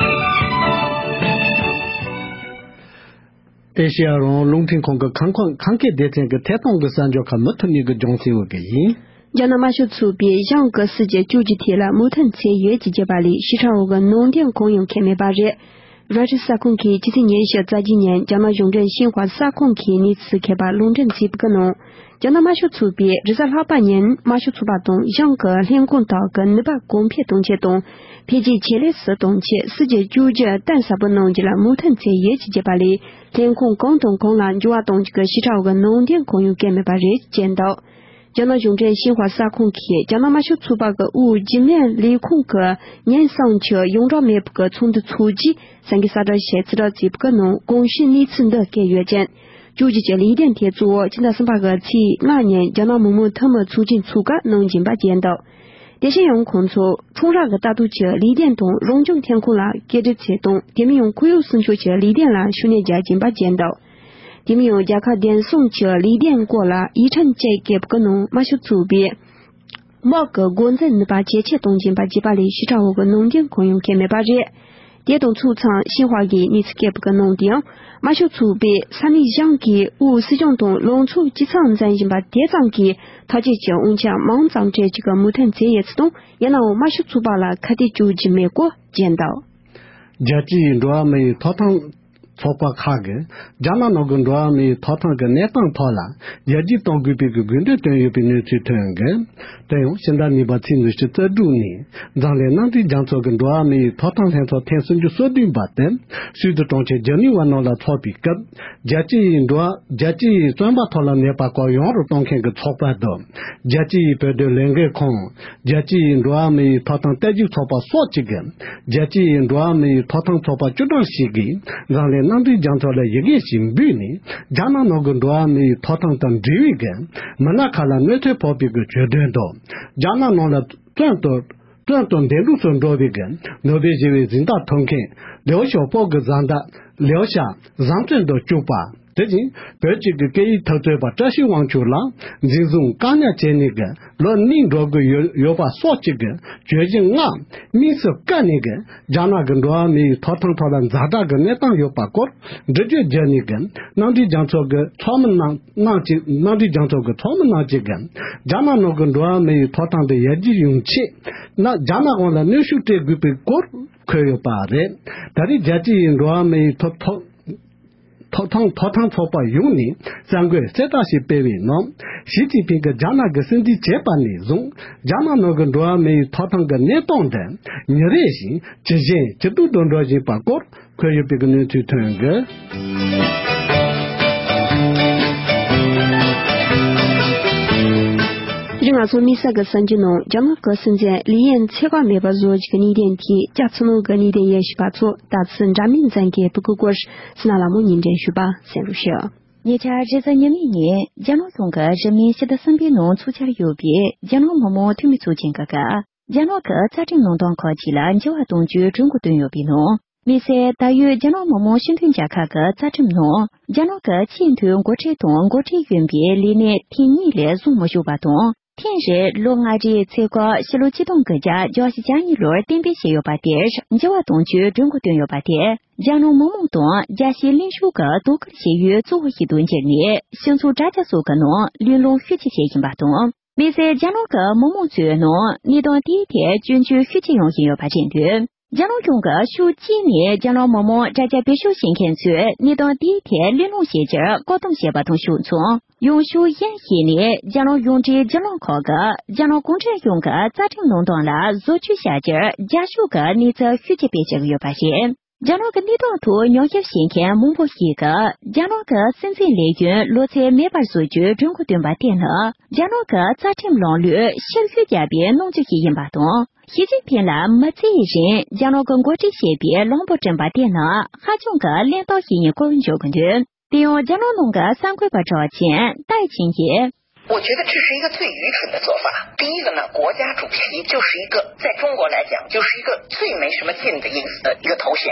ཨེ་ཤེ་ཡ་རང་དབང་རླུང་འཕྲིན་ཁང་གི་ཁང་ཁང་ཁང་སྐད་སྡེ་ཚན་གྱི་ཐད་གཏོང་གི་གསར་འགྱུར་ཁག་མུ་མཐུད་ནས་གི་སྦྱོང་སྲིད་འོས་ཀྱི་ཡིན། རྒྱ་ནག་དམར་ཤོག་ཚོགས་པས་ཞང་གི་སྲིད་ཇུས་བཅོས་ཀྱི་ཐད་ལ་མུ་མཐུད་འཚེ་ཡོད་ཀྱི་བརྗོད་པ་ལས་ཞིབ་ཕྲ་འོག་གི་ནང་དོན་གང་ཡང་འཁོད་མེད་པ་རེད། རོའི་ཊར་གསར་ཁང་གིས་ཕྱི་ཚེས་ཉེར་བཞི་རྩ་བརྒྱད་ཉིན་རྒྱ་ནག་གཞུང་འབྲེལ་ཤིན་ཧྭ་གསར་ཁང་གི་གནས་ཚུལ་མཁས་པ་ལུང་འདྲེན་བྱས་པ་གི་ནང་། རྒྱ་ནག་དམར་ཤོག་ཚོགས་པས་རེས་གཟའ་ལྷག་པ་ཉིན་དམར་ཤོག་ཚོགས་པ་དང་ཞང་གི་ལྷན་ཁང་དག་གི་ནུས་པ་གོང་འཕེལ་གཏོང་ཆེད་དང་འཕེལ་རྒྱས་ཇེ་ལེགས་སུ་གཏོང་ཆེད་སྲིད་ཇུས་བཅོས་སྒྱུར་གཏིང་ཟབ་པོ་གནང་རྒྱུ་ལ་མུ་མཐུད་འཚེ་ཡོད་ཀྱི་བརྗོད་པ་ལས་ལྷན་ཁང་གང་དང་གང་ལ་འགྱུར་བ་གཏོང་རྒྱུ་གི་ཞིབ་ཕྲ་འོག་གི་ནང་དོན་གང་ཡང་འཁོད་མེད་པ་རེད་ཅེས་འདུག་རྒྱ་ནག་གཞུང་འབྲེལ་ཤིན་ཧྭ་གསར་ཁང་གིས་རྒྱ་ནག་དམར་ཤོག་ཚོགས་པ་གི་དབུས་འཇིགས་མེད་ལས་ཁུངས་ཀྱི་ཉིན་སང་གི་ཡོངས་གྲགས་མེད་པའི་ཚོགས་འདུ་ཚོགས་རྗེས་གསར་འགོད་གསལ་བསྒྲགས་ཞིག་ཕྱིར་བསྒྲགས་བྱས་པའི་ནང་གོང་ཞུས་གནས་ཚུལ་འདི་བཀོད་ཡོད་ཅིང་། བཅོས་སྒྱུར་གྱི་ལས་དོན་དེ་གཙོ་བོ་ཕྱི་ཟླ་གསུམ་པ་གི་ཚེས་ལྔ་ཉིན་རྒྱ་ནག་མི་དམངས་འཐུས་མི་ཚོགས་ཆེན་ཚོགས་སྐབས་གནང་བཞིན་པ་བཅས་འདུག་དེ་བཞིན་ཡང་ཁོང་ཚོ་ཁྲོམ་ར་གི་ལྟ་རྟོག་གི་ལས་དོན་དང་རང་སྐྱོང་ཐོན་ཁུངས་ལ་བཀོད་སྒྲིག་བྱེད་སྟངས། དེ་མིན་ཡང་ཁོར་ཡུག་སྲུང་སྐྱོབ་ཀྱི་ལས་དོན་ལ་ཤུགས་སྣོན་རྒྱག་བཞིན་པ་བཅས་འདུག་དེ་མིན་ཡང་རྒྱལ་ཁབ་བདེ་སྲུང་གི་ལས་དོན་སྐོར་ལ་ཡིག་ཕྲེང་བཅས་བཀོད་པའི་ནང་དམར་ཤོག་ཚོགས་པས་དམག་གི་འགོ་འཛིན་ནུས་པ་ཇེ་ཆེར་གཏོང་བཞིན་པ་བཅས་པ་ལས་ཞིབ་ཕྲ་འོག་གི་ནང་དོན་གང་ཡང་འཁོད་མེད་པ་རེད། དེ་དང་ཕྱོགས་མཚུངས་ཤིན་ཧྭ་གི་གནས་ཚུལ་བཀོད་པའི་ནང་དུ་ཡང་དམར་ཤོག་ཚོགས་པས་ས་གནས་ཞང་གི་དབུས་སྲིད་སྐྱོང་དང་ལང་ཚོ་སྤྱི་ཚོགས་འཛིན་བཞིན་པ་དེ་ཙམ་གྱིས་ཐག་གཅོད་ཀྱི་དབང་ཆ་མང་ཙམ་སྤྲད་ཀྱི་གི་མུ་མཐུད་མཛད་ཡོད་ཚུལ་དང་། ཡིན་ནའང་དམར་ཤོག་ཚོགས་པ་ལ་ཁ་གཏད་གཅོག་རྒྱུ་མེད་སྐོར་བརྗོད་འདུག་རྒྱལ་སྤྱི་ཡི་འགྲོ་བ་མི་ཡི་ཐོབ་ཐང་ཚོགས་པ་ཁག་གིས་རྒྱ་ནག་ནང་གི་འགྲོ་བ་མི་ཡི་ཐོབ་ཐང་གི་གནས་སྟངས་ཐོག་ལ་ཡར་རྒྱས་གཏོང་དགོས་པའི་དགོས་འདུན་བཏོན་ཡོད་པའི་གནས་ཚུལ་ཐོན་ཡོད། དེ་ཡང་ཕྱི་ཟླ་གཉིས་པ་ཚེས་ཉི་ཤུ་རྩ་དྲུག་ཉིན་འཛམ་གླིང་མནའ་འབྲེལ་རྒྱལ་ཚོགས་ཀྱི་འགྲོ་བ་མི་ཡི་ཐོབ་ཐང་ལྷན་ཚོགས་ཐེངས་སུམ་ཅུ་སོ་བདུན་པ་དེ་སུད་སི་གྲོང་ཁྱེར་ཇི་ནི་ཝ་ནང་ལ་འཚོགས་པའི་སྐབས། རྒྱལ་སྤྱི་ཡི་འགྲོ་བ་རྒྱལ་སྤྱི་ཡི་བཙོན་པ་ཐོབ་ལ་ནད་པ་སྐོར་ཡོངས་རྫོགས་གཏོང་མཁན་གྱི་ཚོགས་པ་དང་། རྒྱལ་སྤྱི་ཡི་བོད་དོན་ལས་འགུལ་ཁང་། རྒྱལ་སྤྱི་ཡི་འགྲོ་བ་མི་ཡི་ཐོབ་ཐང་རྟ་རྒྱུག་ཚོགས་པ་སོགས་གཅིག་གིས། རྒྱལ་སྤྱི་ཡི་འགྲོ་བ་མི་ཡི་ཐོབ་ཐང་ཚོགས་པ་བཅུ་གྲངས་ཤིག་གིས་འཛམ་གླིང་མནའ་འབྲེལ་རྒྱལ་ཚོགས་ལ་ཡི་གེ་ཞིག་འབུལ་ནས། རྒྱ་ནག་ནང་གི་འགྲོ་བ་མི་ཡི་ཐོབ་ཐང་དང་འབྲེལ་བའི་གི་མི་སྣ་ཁག་ལ་གནོད་འཚེ་ཕོག་པའི་གི་གྱོད་དོན་དང་། རྒྱ་ནག་ནང་ལ་བཙོན་དུ། བཙོན་དུ་འདས་འགྲོ་སུ་འགྲོ་བའི་གི་ནོ་བེལ་ཞི་བའི་གཟེངས་རྟགས་ཐོབ་མཁན་ལིའུ་ཞའོ་པོ་གི་བཟའ་ཟླ་ལིའུ་ཞའོ་བཟང་བཙོན་དུ་བཅུག་པ། དེ་བཞིན་བོད་ཀྱི་གི་སྐད་ཡིག་འཐབ་རྩོད་པ་བཀྲ་ཤིས་དབང་ཕྱུག་ལགས་འཛིན་བཟུང་བཀག་ཉར་བྱས་ནས་གི་ལོ་གཉིས་འགྲོ་གི་ཡོད་ཡོད་པ་སོགས་ཀྱི་གི་གྱོད་གཞི་ལྔ་དམིགས་སུ་བཀར་ནས་གི་རྒྱ་ནག་གི་འགྲོ་བ་མིའི་ཐོབ་ཐང་ཐོག་ལ་ཛ་དྲག་གི་གནས་སྟངས་ཡོད་པ་སྐོར་འགྲེལ་བརྗོད་བརྒྱབ་ནས་གི་མནའ་འབྲེལ་རྒྱལ་ཚོགས་ཀྱི་ཚོགས་མི་རྣམས་རྣམས་ཀྱིས་མནའ་འབྲེལ་རྒྱལ་ཚོགས་ཀྱི་ཚོགས་མི་རྣམས་ཀྱིས་གི་རྒྱ་ནག་ནང་གི་འགྲོ་བ་མིའི་ཐོབ་ཐང་དེ་ཡར་རྒྱས་ཡོང་ཆེད་ན་རྒྱ་ནག་དབང་ལ་གནོན་ཤུགས་སྤྲད་དགོས་པའི་སྐོར་འཁོད་ཡོད་པ་རེད། ད་རེས་རྒྱལ་སྤྱི་ཡི་འགྲོ་བ་མིའི་ཐོབ་ཐང་ཐོབ་ཐང་ཐོབ་ཐང་ཚོགས་པ་ཡོངས་ནས་གསར་འགོད་གསལ་བསྒྲགས་ཤིག་སྤེལ་བའི་ནང་། ཞི་ཅིན་ཕིང་གིས་རྒྱ་ནག་གི་སྲིད་འཛིན་བྱས་པ་ནས་བཟུང་རྒྱ་ནག་ནང་གི་འགྲོ་བ་མིའི་ཐོབ་ཐང་གི་གནས་སྟངས་དེ་ཉིན་རེ་བཞིན་ཇེ་ཞན་ཇེ་སྡུག་ཏུ་འགྲོ་བཞིན་པ་སྐོར་འཁོད་ཡོད་པའི་གནས་ཚུལ་ཐོན་ཡོད། རིག་ང་ཚོ་དམིགས་བསལ་གྱི་གསར་འགྱུར་ནང་རྒྱ་ནག་གི་སྲིད་འཛིན་ལི་ཡན་ཚེ་བཀག་མེད་པར་བཟོ་རྒྱུ་གི་གནད་དོན་དེས་རྒྱ་ཕྱི་ནང་གི་གནད་དོན་དབྱེ་ཞིབ་པ་ཚོ་ལྟ་ཚུལ་འདྲ་མིན་འཛིན་མཁན་བུ་གུ་སྐོར་སི་ན་ལ་མོ་ཉིན་འདྲེན་ཞུས་པ་གསན་རོགས་ཞུ། ཉེ་ཆར་རེས་གཟའ་ཉི་མའི་ཉིན་རྒྱ་ནག་གཞུང་གི་རིམ་ནས་ཕྱི་ཟླ་གསུམ་པའི་ནང་འཚོགས་འཆར་ཡོད་པའི་རྒྱ་ནག་མི་མང་འཐུས་མི་ཚོགས་ཆེན་གྱི་སྐབས་རྒྱ་ནག་གི་རྩ་ཁྲིམས་ནང་དོན་ཁག་ཅིག་ལ་འགྱུར་བ་གཏོང་རྒྱུའི་གྲོས་འགོ་བཏོན་ཡོད་པའི་ནང་། དམིགས་བསལ་ད་ཡོད་རྒྱ་ནག་མི་དམངས་སྤྱི་མཐུན་རྒྱལ་ཁབ་ཀྱི་རྩ་ཁྲིམས་ནང་རྒྱ་ནག་གི་ཆེས་མཐོའི་འགོ་ཁྲིད་དང་འགོ་ཁྲིད་གཞོན་པའི་ལས་གནས་ཐེངས་གཉིས་ལས་བཟུང་མི་ཆོག་པ་དང་། ཐེངས་རེར་ལོ་ལྔ་རེའི་ཚེ་སྐབས་ཕྱི་ལོ་ཆིག་སྟོང་དགུ་བརྒྱ་བརྒྱད་ཅུ་གྱ་གཉིས་ལོར་གཏན་འབེབས་བྱས་ཡོད་པ་དེར་འགྱུར་བ་གཏོང་རྒྱུའི་གྲོས་འགོ་བཏོན་ཡོད་པ་དེ་རྒྱ་ནག་མི་དམངས་དང་རྒྱལ་སྤྱིའི་གླེང་ཕྱོགས་ཀྱི་དོ་ཁུར་བྱེད་ཡུལ་གཙོ་བོ་ཞིག་ཏུ་གྱུར་ནས། སྤྱི་ཚོགས་དྲ་རྒྱ་སོགས་ཀྱི་ནང་གླེང་སློང་ཤུགས་ཆེ་བྱེད་བཞིན་པ་དང་། དམིགས་བསལ་རྒྱ་ནག་གི་མི་མང་ཚོའི་ནང་གནས་སྟངས་དེའི་ཐད་སྐྱོན་བརྗོད་ཤུགས་ཆེ་ཡོང་བཞིན་ཡོད་པ་རེད་འདུག་རྒྱ་ནག་གཞུང་གི་ཕྱོགས་གཅིག་ནས་རྒྱ་ནག་མི་མང་དྲ་རྒྱ་བེད་སྤྱོད་བྱེད་མཁན་ཚོས་གནས་སྟངས་དེའི་ཐད་གླེང་སློང་བྱེད་རྒྱུར་བཀག་སྡོམ་བྱས་པ་དང་ཕྱོགས་མཚུངས། ཡང་ཕྱོགས་གཞན་ཞིག་ནས་རྒྱ་ནག་གཞུང་འབྲེལ་བརྒྱུད་ལམ་ཁག་གིས་རྒྱ་ནག་གུང་ཁྲན་གཞུང་གི་རྩ་ཁྲིམས་ནང་དོན་ལ་བཟོ་བཅོས་བྱ་རྒྱུར་རྒྱ་གཞུང་གིས་གནས་ཚུལ་ཤུགས་ཆེ་སྤེལ་བྱེད་ཀྱི་ཡོད་པ་རེད། རྒྱ་ནག་གི་གནས་སྟངས་ཐོག་ཉམས་ཞིབ་བྱེད་མཁན་མང་པོ་ཞིག་གིས། རྒྱ་ནག་གི་སྲིད་འཛིན་ལས་ཡུན་ལོ་ཚད་མེད་པར་བཟོ་རྒྱུའི་གྲོས་འགོ་བཏོན་པ་དེ་ནི། རྒྱ་ནག་གི་རྩ་ཁྲིམས་ལམ་ལུགས་ཕྱིར་བཤུད་བརྒྱབ་པའི་སྣང་ཚུལ་ཞིག་ཡིན་པ་དང་། ཞི་ཅིན་ཕིང་ལ་མི་བརྩིས་རིང་རྒྱ་ནག་གི་འགོ་ཁྲིད་བྱེད་པའི་ལམ་བུ་བསྐྲུན་པ་དེ་ནི་ཧ་ཅང་གི་གླེན་རྟགས་ཤིག་ཡིན་སྐོར་བརྗོད་ཀྱི་འདུག་དེ་ཡང་རྒྱ་ནག་ནང་གི་གསར་འགོད་པ་གྲགས་ཅན་ཏའེ་ཆིང་གིས། 我觉得这是一个最愚蠢的做法。第一个呢，国家主席就是一个，在中国来讲，就是一个最没什么劲的意思的一个头衔，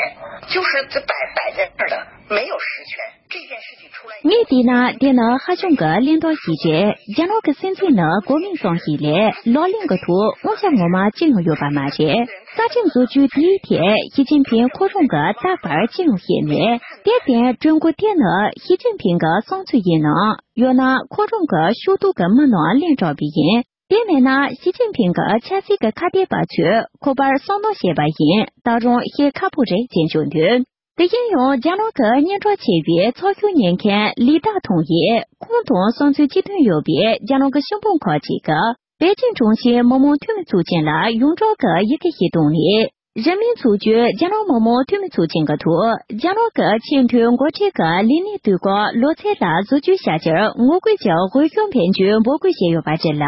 就是摆摆在那儿的，没有实权。这件事情出来以后， ངས་བལྟས་ན་དེ་ནི་ཧ་ཅང་གི་གླེན་རྟགས་ཤིག་རེད། རྒྱ་ནག་གི་སྲིད་འཛིན་ནི་གོ་མིང་ཙམ་ཞིག་ལས་ལག་ལེན་གྱི་ཐོག་དབང་ཆ་ངོ་མ་ཅི་ཡང་ཡོད་པ་མ་རེད། རྩ་ཁྲིམས་བཟོ་བཅོས་དེའི་ཐད་ཞི་ཅིན་ཕིང་ཁོ་རང་གིས་རྟག་པར་ཅི་ཡང་བཤད་མེད། དེར་བརྟེན་གྲོས་འགོ་དེ་ནི་ཞི་ཅིན་ཕིང་གི་བསམ་ཚུལ་ཡིན་ནམ། ཡང་ན་ཁོ་རང་གི་ཕྱོགས་གཏོགས་ཀྱི་མི་རྣམས་གླེང་དྲགས་པས་ཡིན། དེ་མིན་ན་ཞི་ཅིན་ཕིང་གི་ཆབ་སྲིད་ཀྱི་ཁ་གཏད་པ་ཚོས་ཁོ་པར་བསམ་གནོན་བྱས་པ་ཡིན། ད་རུང་བཤད་ཁག་པོ་རེད་ཅེས་བརྗོད་འདུག་དེ་བཞིན་ཡང་རྒྱ་ནག་གི་སྙན་གྲགས་ཆེ་བའི་ཚགས་ཤོག་གཉེར་མཁན་ལི་ཏཱ་ཐུང་ཡིས། ཁོང་དང་བསམ་ཚུལ་གཅིག་མཐུན་ཡོད་པའི་རྒྱ་ནག་གི་ཤོག་སྦུག་ཁག་ཅིག་གིས། པེ་ཅིང་གྲོང་ཁྱེར་མི་དམངས་འཐུས་མི་ཚོགས་ཆེན་ལ་ཡོངས་གྲགས་ཀྱི་ཡི་གེ་ཞིག་བཏང་ནས། རིང་མིན་ཚོགས་རྒྱུའི་རྒྱ་ནག་མི་དམངས་འཐུས་མི་ཚོགས་ཆེན་གྱི་ཐོག་རྒྱ་ནག་གི་ཆེས་མཐོའི་འགོ་ཁྲིད་ཀྱི་ལས་གནས་དུས་བཀག་ལོ་ཚད་ལ་བཟོ་བཅོས་བྱ་རྒྱུར་ངོ་རྒོལ་གྱི་འོས་ཤོག་འཕེན་རྒྱུའི་འབོད་སྐུལ་བྱས་ཡོད་པ་རེད་ལ།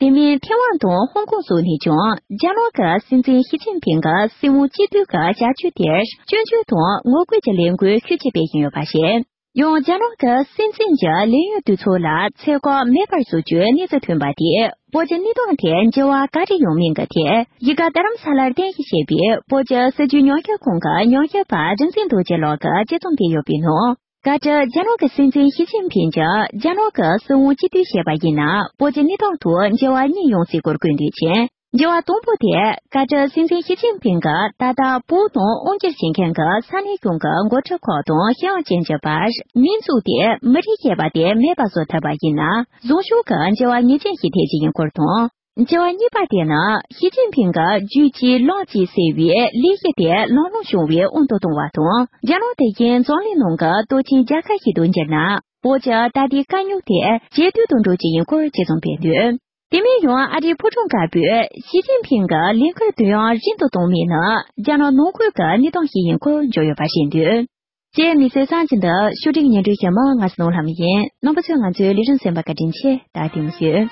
དེ་མིན་ཐེ་ཝན་དང་ཧོང་ཀོང་སོགས་ནས་ཀྱང་རྒྱ་ནག་གི་སྲིད་འཛིན་ཞི་ཅིན་ཕིང་གི་སྲིད་དབང་གཅིག་སྡུད་ཀྱི་བྱ་སྤྱོད་དེར་སྐྱོན་བརྗོད་དང་ངོ་རྒོལ་གྱི་ལས་འགུལ་ཤུགས་ཆེ་སྤེལ་བཞིན་ཡོད་པ་རེད། ཡང་རྒྱ་ནག་གི་སྲིད་འཛིན་གྱི་ལས་ཡུན་དུས་ཚོད་ལ་ཚད་བཀག་མེད་པར་བཟོ་རྒྱུའི་གནས་ཚུལ་ཐོན་པ་དེས་བོད་ཀྱི་གནས་སྟངས་ཐད་འགྱུར་བ་ག་རེ་ཡོང་མིན་གྱི་ཐད། གཞིས་ཀ་རྡ་རམ་ས་ལར་རྟེན་གཞི་བྱས་པའི་བོད་ཀྱི་སྲིད་བྱུས་ཉམས་ཞིབ་ཁང་གི་ཉམས་ཞིབ་པ་རིག་འཛིན་རྡོ་རྗེ་ལགས་ཀྱིས་དཔྱད་རྩོམ་སྤེལ་ཡོད་པའི་ནང་། བཀའ་ཁྲི་རྒྱ་ནག་གི་སྲིད་འཛིན་ཞི་ཅིན་ཕིང་གིས་རྒྱ་ནག་གི་སྲིད་དབང་གཅིག་སྡུད་བྱས་པ་ཡིན་ན། བོད་ཀྱི་གནས་སྟངས་ཐོག་འགྱུར་བ་གཉིས་ཡོང་སྲིད་སྐོར་བཀོད་འདུག་ཅིང་། འགྱུར་བ་དང་པོ་དེ། བཀའ་ཁྲི་སྲིད་འཛིན་ཞི་ཅིན་ཕིང་གིས་ད་ལྟ་བོད་ནང་དབང་སྒྱུར་བྱེད་མཁན་གྱི་ས་གནས་གཞུང་གི་འགོ་ཁྲིད་ཁག་དང་ཤེས་ཡོན་ཅན་གྱི་བར་མིང་འཛུགས་ཏེ་མི་རིགས་ཞེས་པ་དེ་མེད་པ་བཟོ་ཐུབ་པ་ཡིན་ན། བཟང་ཕྱོགས་ཀྱི་འགྱུར་བ་ངེས་ཅན་ཞིག་ཐེབས་ཀྱི་ཡིན་སྐོར་དང་། འགྱུར་བ་གཉིས་པ་དེ་ནི་ཞི་ཅིན་ཕིང་གིས་རྒྱུད་གཅིག་ལམ་གཅིག་ཟེར་བའི་ལས་གཞི་དེ་ལམ་ལྷོང་བྱུང་བའི་དབང་དུ་བཏང་བ་དང་། རྒྱ་ནག་དེ་བཞིན་འཛམ་གླིང་ནང་གི་སྟོབས་ཆེན་རྒྱལ་ཁབ་ཞིག་ཏུ་འགྱུར་ན། བོད་ཀྱི་ད་ལྟའི་དཀའ་རྙོག་དེ་ཇེ་སྡུག་ཏུ་འགྲོ་རྒྱུ་ཡིན་སྐོར་དཔྱད་རྩོམ་སྤེལ་འདུག་དེ་མིན་ཡང་ཨ་རིའི་ཕོ་བྲང་དཀར་པོས་ཞི་ཅིན་ཕིང་གི་ལས་འཁུར་དུས་ཡུན་རིང་དུ་གཏོང་མིན་ནི་རྒྱ་ནག་ནང་ཁུལ་གྱི་གནས་སྟངས་ཤིག་ཡིན་སྐོར་བརྗོད་ཡོད་པ་རེད་འདུག་ཅེས་མི་ཚེ་གསར་འགྱུར་འདི་ཕྱོགས་སྒྲིག་སྙན་སྒྲོན་ཞུ་མི་ང་སྣང་ལྷམ་ཡིན། རྣམ་པ་ཚོས་ང་ཚོའི་ལས་རིམ་གསན་པར་བཀའ་དྲིན་ཆེ། ད་ལྟ་མི་ཞུ།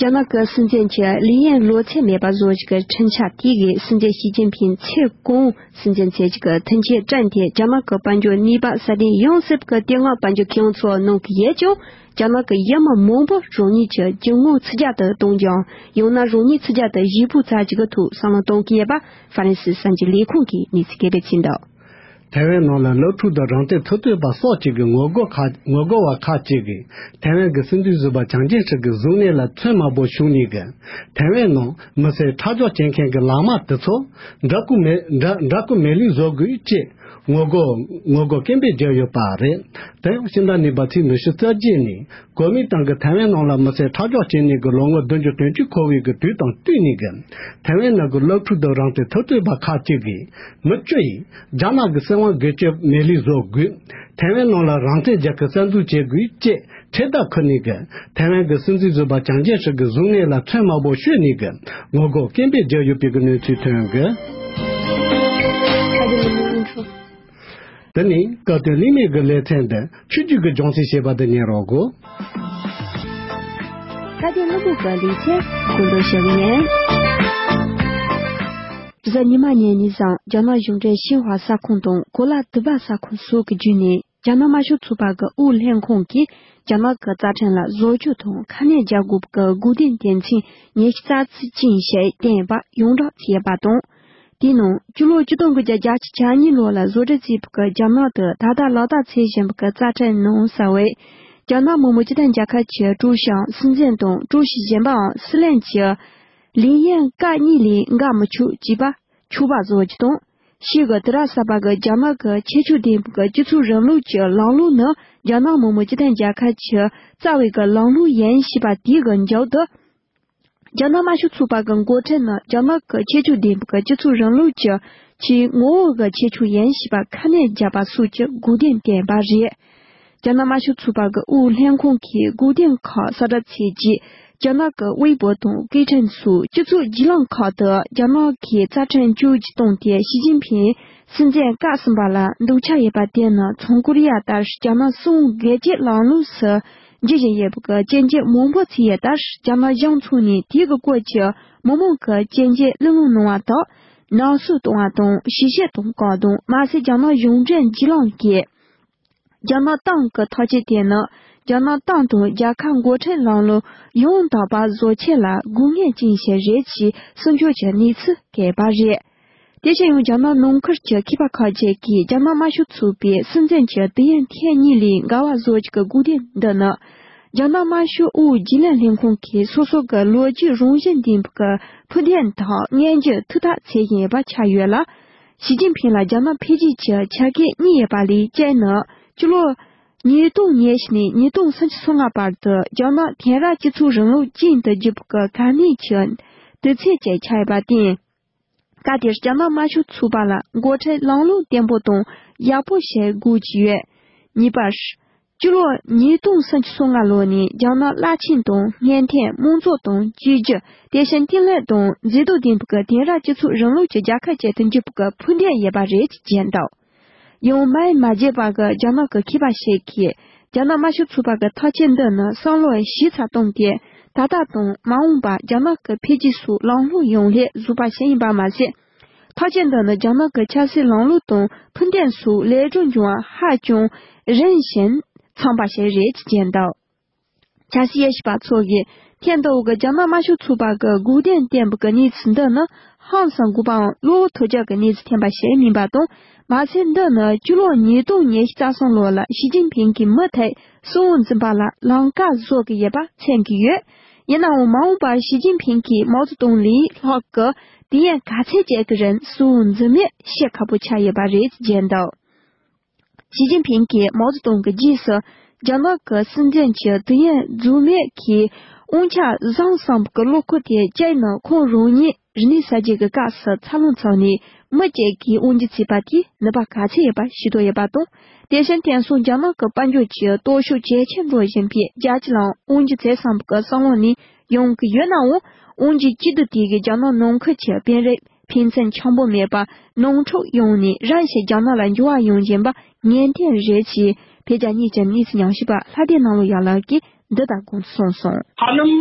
རྒྱ་ནག་གི་སྲིད་འཛིན་གྱི་ལས་ཡུན་ལོ་ཚད་མེད་པ་བཟོ་རྒྱུ་གི་འཕྲིན་བཅར་དེ་གིས་སྲིད་འཛིན་ཞི་ཅིན་ཕིང་ཚེ་གང་སྲིད་འཛིན་ཚེ་གཅིག་གི་མཐུན་རྐྱེན་བསྐྲུན་ཏེ། རྒྱ་ནག་གི་དཔལ་འབྱོར་ནུས་པ་སྲ་བརྟན་ཡོང་སྲིད་ཀྱི་དེ་སྔ་དཔལ་འབྱོར་ཁེ་དབང་ཚོགས་གནང་གི་ཡོད་ཀྱང་། རྒྱ་ནག་གི་ཡུལ་མི་མང་པོ་རང་ཉིད་ཀྱི་རྒྱུ་དངོས་ཚུར་རྒྱག་ཏུ་གཏོང་རྒྱུའམ། ཡང་ན་རང་ཉིད་ཚུར་རྒྱག་ཏུ་གཞིས་སྤོ་ཚར་གཅིག་གི་ཐོག་བསམ་བློ་གཏོང་གི་ཡོད་པ་ཧྥ་རན་སི་གསར་འགྱུར་ལས་ཁང་གིས་གནས་ཚུལ་སྐད་སྤེལ་བྱས་འདུག་ཐའེ་ཝན་ནང་ལ་སློབ་ཕྲུག་དང་རང་བཙན་ཐུབ་ཚོད་པ་སོགས་ཀྱི་ངོ་རྒོལ་ཁག་ངོ་རྒོལ་བ་ཁག་ཅིག་གིས་ཐའེ་ཝན་གྱི་སྲིད་འཛིན་ཟུར་པ་ཅང་ཅེ་ཧྲི་གི་གཟུགས་གནས་ལ་མཚན་དམར་པོ་ཕྱུང་ནས། ཀྱི་ཐའེ་ཝན་ནང་མི་སེར་ཁྲག་སྦྱོར་བྱེད་མཁན་གྱི་ལག་དམར་དེ་ཚོ་འདྲ་སྐུ་མེ་འདྲ་འདྲ་སྐུ་མེ་ལུས་བཟོ་དགོས་ཅེས་ངོ་རྒོལ་ངོ་རྒོལ་སྐད་འབོད་བརྒྱབ་ཡོད་པ་རེད། དེ་ཡང་ཕྱི་ཟླ་གཉིས་པ་ཚེས་ཉི་ཤུ་རྩ་བརྒྱད་ཉིན་གོ་མིན་ཏང་གིས་ཐའེ་ཝན་ནང་ལ་མི་སེར་ཁྲག་སྦྱོར་བྱས་ནས་ཀྱི་ལོ་ངོ་བདུན་ཅུ་དོན་གཅིག་འཁོར་བའི་གི་དུས་དང་བསྟུན་ནས་ཀྱི་ཐའེ་ཝན་ནང་གི་སློབ་ཕྲུག་དང་རང་བཙན་ཐུབ་ཚོད་པ་ཁག་ཅིག་གིས་མི་བཅུ་ཡིས་རྒྱ་ནག་གི་སྲིད་དབང་སྒེར་གཅོད་མེ་ལུས་བཟོ་དགོས། ཐའེ་ཝན་ནང་ལ་རང་བཙན་རྒྱལ་ཁབ་གསར་འཛུགས་བྱེད་དགོས་ཅེས་ཁྲིད་བརྡ་འཁུར་ནས་ཀྱི་ཐའེ་ཝན་གྱི་སྲིད་འཛིན་ཟུར་པ་ཅང་ཅེ་ཧྲི་གི་གཟུགས་གནས་ལ་མཚན་དམར་པོ་ཕྱུང་ནས་ཀྱི་ངོ་རྒོལ་སྐད་འབོད་བརྒྱབ་ཡོད་པའི་གི་གནས་ཚུལ་ཐོན་གི། དེ་ནས་སྐབས་དེར་གླེང་མོལ་གྱི་ལེ་ཚན་འདི་ཆོས་བརྒྱུད་ཀྱི་ལྗོན་ཚིག་ཞེས་པ་དེ་ཉན་རོགས་གོ། སྐལ་ལྡན་སློབ་ཕྲུག་གི་ལེ་ཚན་གོ་འདོན་ཞུ་གི་ཡིན། གཟའ་ཉི་མ་ཉིན་ནས་བཟུང་རྒྱ་ནག་གཞུང་འབྲེལ་ཤིན་ཧྭ་གསར་ཁང་དང་གོ་ལ་དིལ་བ་གསར་ཁང་སོགས་ཀྱི་བརྒྱུད་ནས། རྒྱ་ནག་དམར་ཤོག་ཚོགས་པ་གི་དབུས་ལྷན་ཁང་གིས་རྒྱ་ནག་གི་རྩ་ཁྲིམས་ལ་བཟོ་བཅོས་དང་ཁ་གནོན་རྒྱག་དགོས་པ་གི་དགོས་འདུན་དོན་ཚན་ཉི་ཤུ་རྩ་གཅིག་ཅན་ཞིག་བཏོན་པ་ཡོངས་བསྒྲགས་བྱས་པ་དང་། དེའི་ནང་སྤྱི་ལོ་ཆིག་སྟོང་དགུ་བརྒྱ་བརྒྱད་ཅུ་གྱ་གཉིས་ལོ་ལ་བཟོ་གྲྭ་བརྩིས་པ་གི་རྒྱ་ནག་ཏུ་ད་ལྟ་ལག་བསྟར་བྱེད་བཞིན་པ་གི་རྩ་ཁྲིམས་ནང་གསལ་བའི། རྒྱ་ནག་མི་དམངས་སྤྱི་མཐུན་རྒྱལ་ཁབ་ཀྱི་ཀྲུའུ་ཞི་སྲིད་འཛིན་དང་ཀྲུའུ་ཞི་གཞོན་པའམ་སྲིད་བློན་གྱི་ལས་ཡུན་སྐབས་གཉིས་ལས་འགལ་མི་ཆོག་ཅེས་པ་ཆོད་པ་བཟོ་རྒྱུ་དང་། ཞིག་གི་དུས་རབས་གསར་པ་གི་རྒྱ་ནག་གི་ཁྱད་ཆོས་ལྡན་པའི་གི་སྤྱི་ཚོགས་རིང་ལུགས་ཀྱི་ལམ་ལུགས་ནི་རྒྱ་ནག་མི་དམངས་སྤྱི་མཐུན་རྒྱལ་ཁབ་ཀྱི་རྩ་བའི་གི་ལམ་ལུགས་ཡིན་ཞེས་པ་དེའི་གི་མཇུག་ཏུ། རྒྱ་ནག་དམར་ཤོག་ཚོགས་པ་གི་འགོ་ཁྲིད་ནི་རྒྱ་ནག་གི་ཁྱད་ཆོས་ལྡན་པའི་གི་སྤྱི་ཚོགས་རིང་ལུགས་ཀྱི་ཆེས་ངོ་བོ་གི་ཁྱད་ཆོས་ཡིན་ཞེས་པ་ཁ་སྣོན་བརྒྱབ་པ་སོགས་ཀྱི་དགོས་འདུན་བསྟན་པ་རེད། རྒྱ་ནག་དམར་ཤོག་ཚོགས་པ་གི་དབུས་ལྷན་ཁང་གི་དགོས་འདུན་ཁག་གསལ་བསྒྲགས་བྱས་རྗེས། རྒྱ་ནག་གི་ཝེ་པོ་དང་ཀེ་ཁྲེན་སོགས་སྤྱི་ཚོགས་བརྒྱུད་ལམ་ཁག་ཏུ་རྒྱ་ནག་གི་རྩ་ཁྲིམས་བཅོས་སྒྱུར་བཏང་སྟེ། ཞི་ཅིན་ཕིང་སྲིད་འཛིན་སྐབས་གསུམ་པ་ལ་འདུག་འཆར་ཡོད་པ་དེ་ནི་བྱང་ཀོ་རི་ཡ་ལྟར་རྒྱ་ནག་སྲིད་དབང་སྒེར་གཅོད་ལམ་ལུགས་སུ་འགྱུར་བཞིན་ཡོད་པའི་རྐྱེན་གྱིས། མང་པོ་ཚོས་ཡོད་ལྟར་རྒྱ་ནག་གཞུང་ཚོགས་ནས་དེའི་སྐོར་གྱི་མི་མང་གི་སྐྱོན་བརྗོད་གླེང་སློང་གནང་བ་དག་ནག་བསུབ་གཏོང་བ་དང་། ཞིབ་བཤེར་གཏོང་བཀག་སྡོམ། མ་ཟད་རྒྱ་ནག་གཞུང་འབྲེལ་བརྒྱུད་ལམ་གྱིས་རྒྱ་ནག་ཏང་གི་ཐག་གཅོད་དེ་ནི་རྒྱ་ནག་ཏང་དང་རྒྱལ་ཁབ་འགོ་ཁྲིད་ལམ་ལུགས་ཡང་དག་པ་བཟོ་ཆེད་ལ་དགོས་ངེས་ཅན་ཞིག་རེད་ཅེས་སྲིད་སྐྱོང་གིས་གནས་ཚུལ་བཀོད་པ་རེད། དེ་བཞིན་ཡང་རྒྱ་ནག་ནང་ཁུལ་གྱི་མཁས་པ་ཁག་ཅིག་གིས་རྒྱ་ནག་དམར་ཤོག་ཚོགས་པའི་སྲིད་འཛིན་གྱི་དུས་ཡུན་ཐེངས་གཉིས་ལས་འགལ་བ་བཟོ་རྒྱུ་གི་དགོས་འདུན་འདི་ནི། རྒྱ་ནག་དམར་ཤོག་དབུས་རྒྱུན་ལས་ལྷན་ཁང་གིས་སོ་སོ་གི་ལོ་རྒྱུས་རང་བཞིན་ལྡན་པའི་ཕུགས་འདུན་དང་ངན་ཇུས་ཐུགས་ཐག་ཚད་བཞིན་ཡོད་པ་ཆགས་ཡོད་ལ། ཞི་ཅིན་ཕིང་ལ་རྒྱ་ནག་འཕེལ་རྒྱས་ཀྱི་ཆ་རྐྱེན་གཉིས་ཡོད་པ་ལས། གཅིག་ནི་སྤྱི་ལོ་ཉིས་སྟོང་ཉི་བཞི་ནས་ཉིས་སྟོང་སུམ་ཅུ་སོ་ལྔ་བར་དུ་རྒྱ་ནག་དེང་རབས་སྤྱི་ཚོགས་རིང་ལུགས་ཅན་དུ་འགྱུར་བའི་གལ་གནད་ཀྱི་དུས་ཚོད་ཅིག་ཆགས་ཡོད་པར་བརྟེན། སྐབས་དེར་རྒྱ་ནག་དམར་ཤོག་ཚོགས་པ་ལ་འགོ་ཁྲིད་ལམ་ལུགས་བརྟན་པོ་དང་ཡག་པོ་ཞིག་དགོས་ཀྱི་ཡོད། གཉིས་པར། སྤྱི་ལོ་ཉིས་སྟོང་སུམ་ཅུ་སོ་ལྔ་ལོ་ནས་རྒྱ་ནག་རླབས་ཆེན་དང་། སྔོན་ཐོན་དམངས་གཙོ་དང་། བཅོས་བསྒྱུར། དེ་བཞིན་བརྟན་ལྷིང་དང་མཛེས་སྡུག་ལྡན་པའི་དེང་རབས་སྤྱི་ཚོགས་རིང་ལུགས་ཀྱི་རྒྱལ་ཁབ་ཅིག་ཏུ་འགྱུར་བའི་ཕུགས་འདུན་ཡོད་པ་རེད་ཅེས་བརྗོད་འདུག་ཡང་མིང་མ་བརྗོད་པ་གི་རྒྱ་ནག་གི་མཁས་པ་ཞིག་གིས། རྒྱ་ནག་དམར་ཤོག་ཚོགས་པ་གི་ཐག་གཅོད་འདི་ནི་བསམ་བློ་ཞིབ་ཚགས་བཏང་སྟེ། ད་ལྟ་དང་མ་འོངས་པར་རྒྱ་ནག་གི་འཕེལ་རྒྱས་སོགས་ལམ་ལྷོང་ཡོང་སླད་བཟོས་པ་ཞིག་ཡིན་པ་མ་ཟད། ཐག་གཅོད་འདི་ནི་རྒྱ་ནག་གི་ཆབ་སྲིད་ལམ་ལུགས་དང་ཕུགས་འདུན་སོགས་ལེགས་གྲུབ་འབྱུང་བ་ཧ་ཅང་རིམ་བཞིན་འཚམས་པ་ཞིག་རེད་ཅེས་བརྗོད་འདུག་ཆབ་སྲིད་དབྱེ་ཞིབ་པ་ཚོ་གིས་ཐེངས་འདི་འོག་གི་རྒྱ་ནག་དམར་ཤོག་ཚོགས་པ་གི་དགོས་འདུན་བསྟན་པའི་གནས་ཚུལ་འདི་ནི་ཧང་སང་དགོས་པའམ་བློ་ཐུག་རྒྱུ་གི་གནས་ཚུལ་ཐོན་པ་ཞིག་མིན་པ་དང་། མ་ཟད་འདི་ནི་སྤྱི་ལོ་ཉིས་སྟོང་ཉི་ཤུ་རྩ་གསུམ་ལོ་ལ་ཞི་ཅིན་ཕིང་གིས་མུ་མཐུད་སྲིད་དབང་འཛིན་པ་ལ་ལམ་ཁ་བཟོ་གི་ཡོད་པ་མཚོན་གྱི་ཡོད། ཡིན་ནའང་མ་འོངས་པར་ཞི་ཅིན་ཕིང་གིས་མའོ་ཙེ་ཏུང་ལས་ལྷག་གི་དུས་ཡུན་ག་ཚད་ཅིག་གི་རིང་སྲིད་དབང་འཛིན་མིན་བཤད་ཁག་པོ་ཆགས་ཡོད་པ་རེད་ཅེས་བརྗོད་འདུག་ཞི་ཅིན་ཕིང་གིས་མའོ་ཙེ་ཏུང་གི་རྗེས་སུ་རྒྱ་ནག་གི་སྲིད་འཛིན་གྱི་དུས་ཡུན་རྫོགས་མེད་ཀྱི་དབང་ཆ་བཟུང་བསམ་གྱི་བློ་ཁོག་དེ་ཅིག་ནི་ཁོང་རང་ཉིད་རིག་གནས་གསར་བརྗེ་གི་སྐབས་སུ་འཚར་ལོངས་ཚོགས་ནས་མི་གཅིག་གིས་དབང་སྒྱུར་བྱས་པ་དེས་ནུས་པ་ག་ཚད་ཡོད་པ་ཤེས་རྟོགས་ཡོད་པ་དང་། དེ་བཞིན་དེང་སང་རྒྱ་ནག་གི་དཔལ་འབྱོར་གྱི་སྟོབས་ཤུགས་ཇེ་ཆེར་འགྲོ་བཞིན་པའི་རྒྱལ་སྤྱི་ལའང་དབང་སྒྱུར་བྱེད་བསམ་གྱི་བསམ་བློ་ནི་ཡོང་གི་ཡོད་ནའང་། དབང་སྒྱུར་བྱེད་དུས་དེ་གའི་རྒྱ་ནག་ནང་ཁུལ་གྱི་དཔོན་རིགས་ཕན་ཚུན་འཆམ་པོ་མེད་པར་ནང་འཁྲུག་ཡོང་ནས་རིམ་བཞིན་རྒྱ་ནག་ལ་འགྱུར་བ་ཡོང་བཞིན་པ་ངེས་གཏན་རེད་ཅེས་བོད་རྒྱ་གཉིས་ཀྱི་གནས་ཚུལ་ཉམས་ཞིབ་པ་ལྷ་སྡེ་ནང་ལོ་ཡག་ལགས་ཀྱིས་འདི་ལྟར་དགོངས་གསུངས་སོང་། ཧ་ལམ་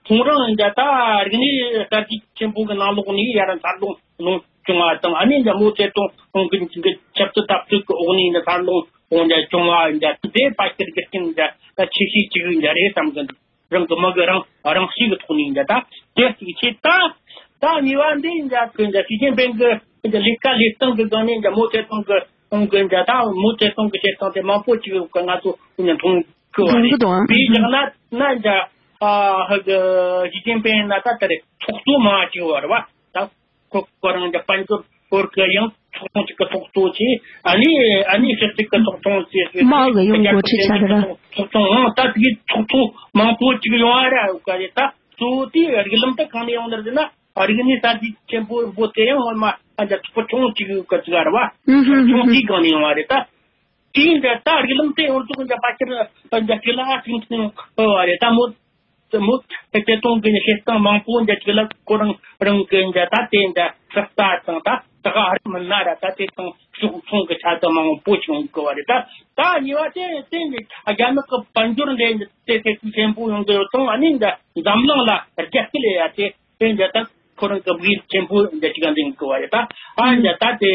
ཁོང་རང་འདི་ད་རིག་གནས་གསར་བརྗེ་ཆེན་པོ་གི་ནང་ལོགས་ནས་ཡར་འཚར་ལོངས་ལོངས་བྱུང་བ་དང་། ཨ་ནི་འདི་མའོ་ཙེ་ཏུང་ཁོང་གི་ཆབ་སྲིད་འཐབ་རྩོད་ཀྱི་འོག་ནས་འདི་འཚར་ལོངས་ཁོང་འདི་བྱུང་བ་འདི་དེ་ཕལ་ཆེར་རྒྱུ་རྐྱེན་འདི་ད་ཆེ་ཤོས་གཅིག་འདི་རེད་བསམ་གི་འདུག་རང་གི་མི་གི་རང་རང་གཤིས་ཀྱི་ཐོག་ནས་འདི་ད་དེ་གཅིག་བྱས། ད་ད་གཉིས་པ་འདི་འདི་ཀྱི་འདི་ཞི་ཅིན་ཕིང་གི་འདི་ལས་ཀ་ལས་སྟངས་ཀྱི་སྒང་ནས་འདི་མའོ་ཙེ་ཏུང་གི་ཁོང་གི་འདི་ད་མའོ་ཙེ་ཏུང་གི་བྱེད་སྟངས་དེ་མང་པོ་ཅིག་གི་ང་ཚོ་ཀུན་ནས་མཐོང་གི་བ་མཐོང་གི་རེད། འདུག་ཨང་། དེའི་ནང་ན་ན་འདི་ཨ་ཧ་གི་ཞི་ཅིན་ཕིང་ན་ད་ལྟ་རེད་ཚོགས་གཙོ་མང་ཅིག་བར་བ་ད། ཁོ་ཁོ་རང་གི་དཔལ་འབྱོར་སྐོར་གྱི་ཡང་ཚོགས་ཆུང་གཅིག་གི་ཚོགས་གཙོ་བྱས། ཨ་ནི་ཨ་ནི་ཕྱི་གཅིག་གི་ཚོགས་ཆུང་བྱས། དམག་གི་ཡང་འགོ་ཁྲིད་བྱ་རྒྱུ་ར། ཚོགས་ཆུང་ཨང་ད་དེའི་ཚོགས་གཙོ་མང་པོ་གཅིག་ཡོང་བ་ར་ཡོད་ག་རེད། ད་གཙོ་བོ་དེའི་རིགས་ལམ་དེ་གང་ནས་ཡོང་ནི་རེད་ཟེར་ན། རིག་གནས་གསར་བརྗེ་ཆེན་པོ་འབོད་དེ་ཡང་སྔོན་མ་ཨ་འདྲ་ཚོགས་ཆུང་གཅིག་ཡོད་ག་ཚོད་ར་བ། ཚོགས་ཆུང་དེའི་སྒང་ནས་ཡོང་བ་རེད་ད། དེའི་འདྲ་ད་རིགས་ལམ་དེ་ཡོངས་རྫོགས་འདྲ་ཕལ་ཆེར་འདྲ་གཅིག་ལ་ཨ་གཅིག་མཐུན་ཡོང་བ་རེད་ད་མོ། དེ་མོ་དེ་དེ་དོན་གྱི་བཤད་སྟངས་མང་པོ་འདྲ་ཅིག་ལ་ཁོ་རང་རང་གི་འདྲ་ད་དེ་འདྲ་སྲིད་ལྟ་དང་ད་ད་ག་ཧར་མི་སྣ་ར་ད་དེ་དང་ཕྱོགས་མཚུངས་ཀྱི་ཆ་དང་མང་པོ་བྱུང་དགོས་པ་རེད། ད་ད་གཉིས་པ་དེ་དེ་ནི་རྒྱ་ནག་གི་དཔལ་འབྱོར་འདྲ་དེ་དེ་ཆེན་པོ་ཡོང་གི་ཡོད་ཙང་ཨ་ནི་འདྲ་འཛམ་གླིང་ལ་རྒྱ་སྐྱེད་ལས་ཡ་དེ་དེ་འདྲ་ད་ཁོ་རང་གི་དམིགས་ཡུལ་ཆེན་པོ་འདྲ་ཅིག་འཛིན་དགོས་པ་རེད། ད་ཨ་འདྲ་ད་དེ་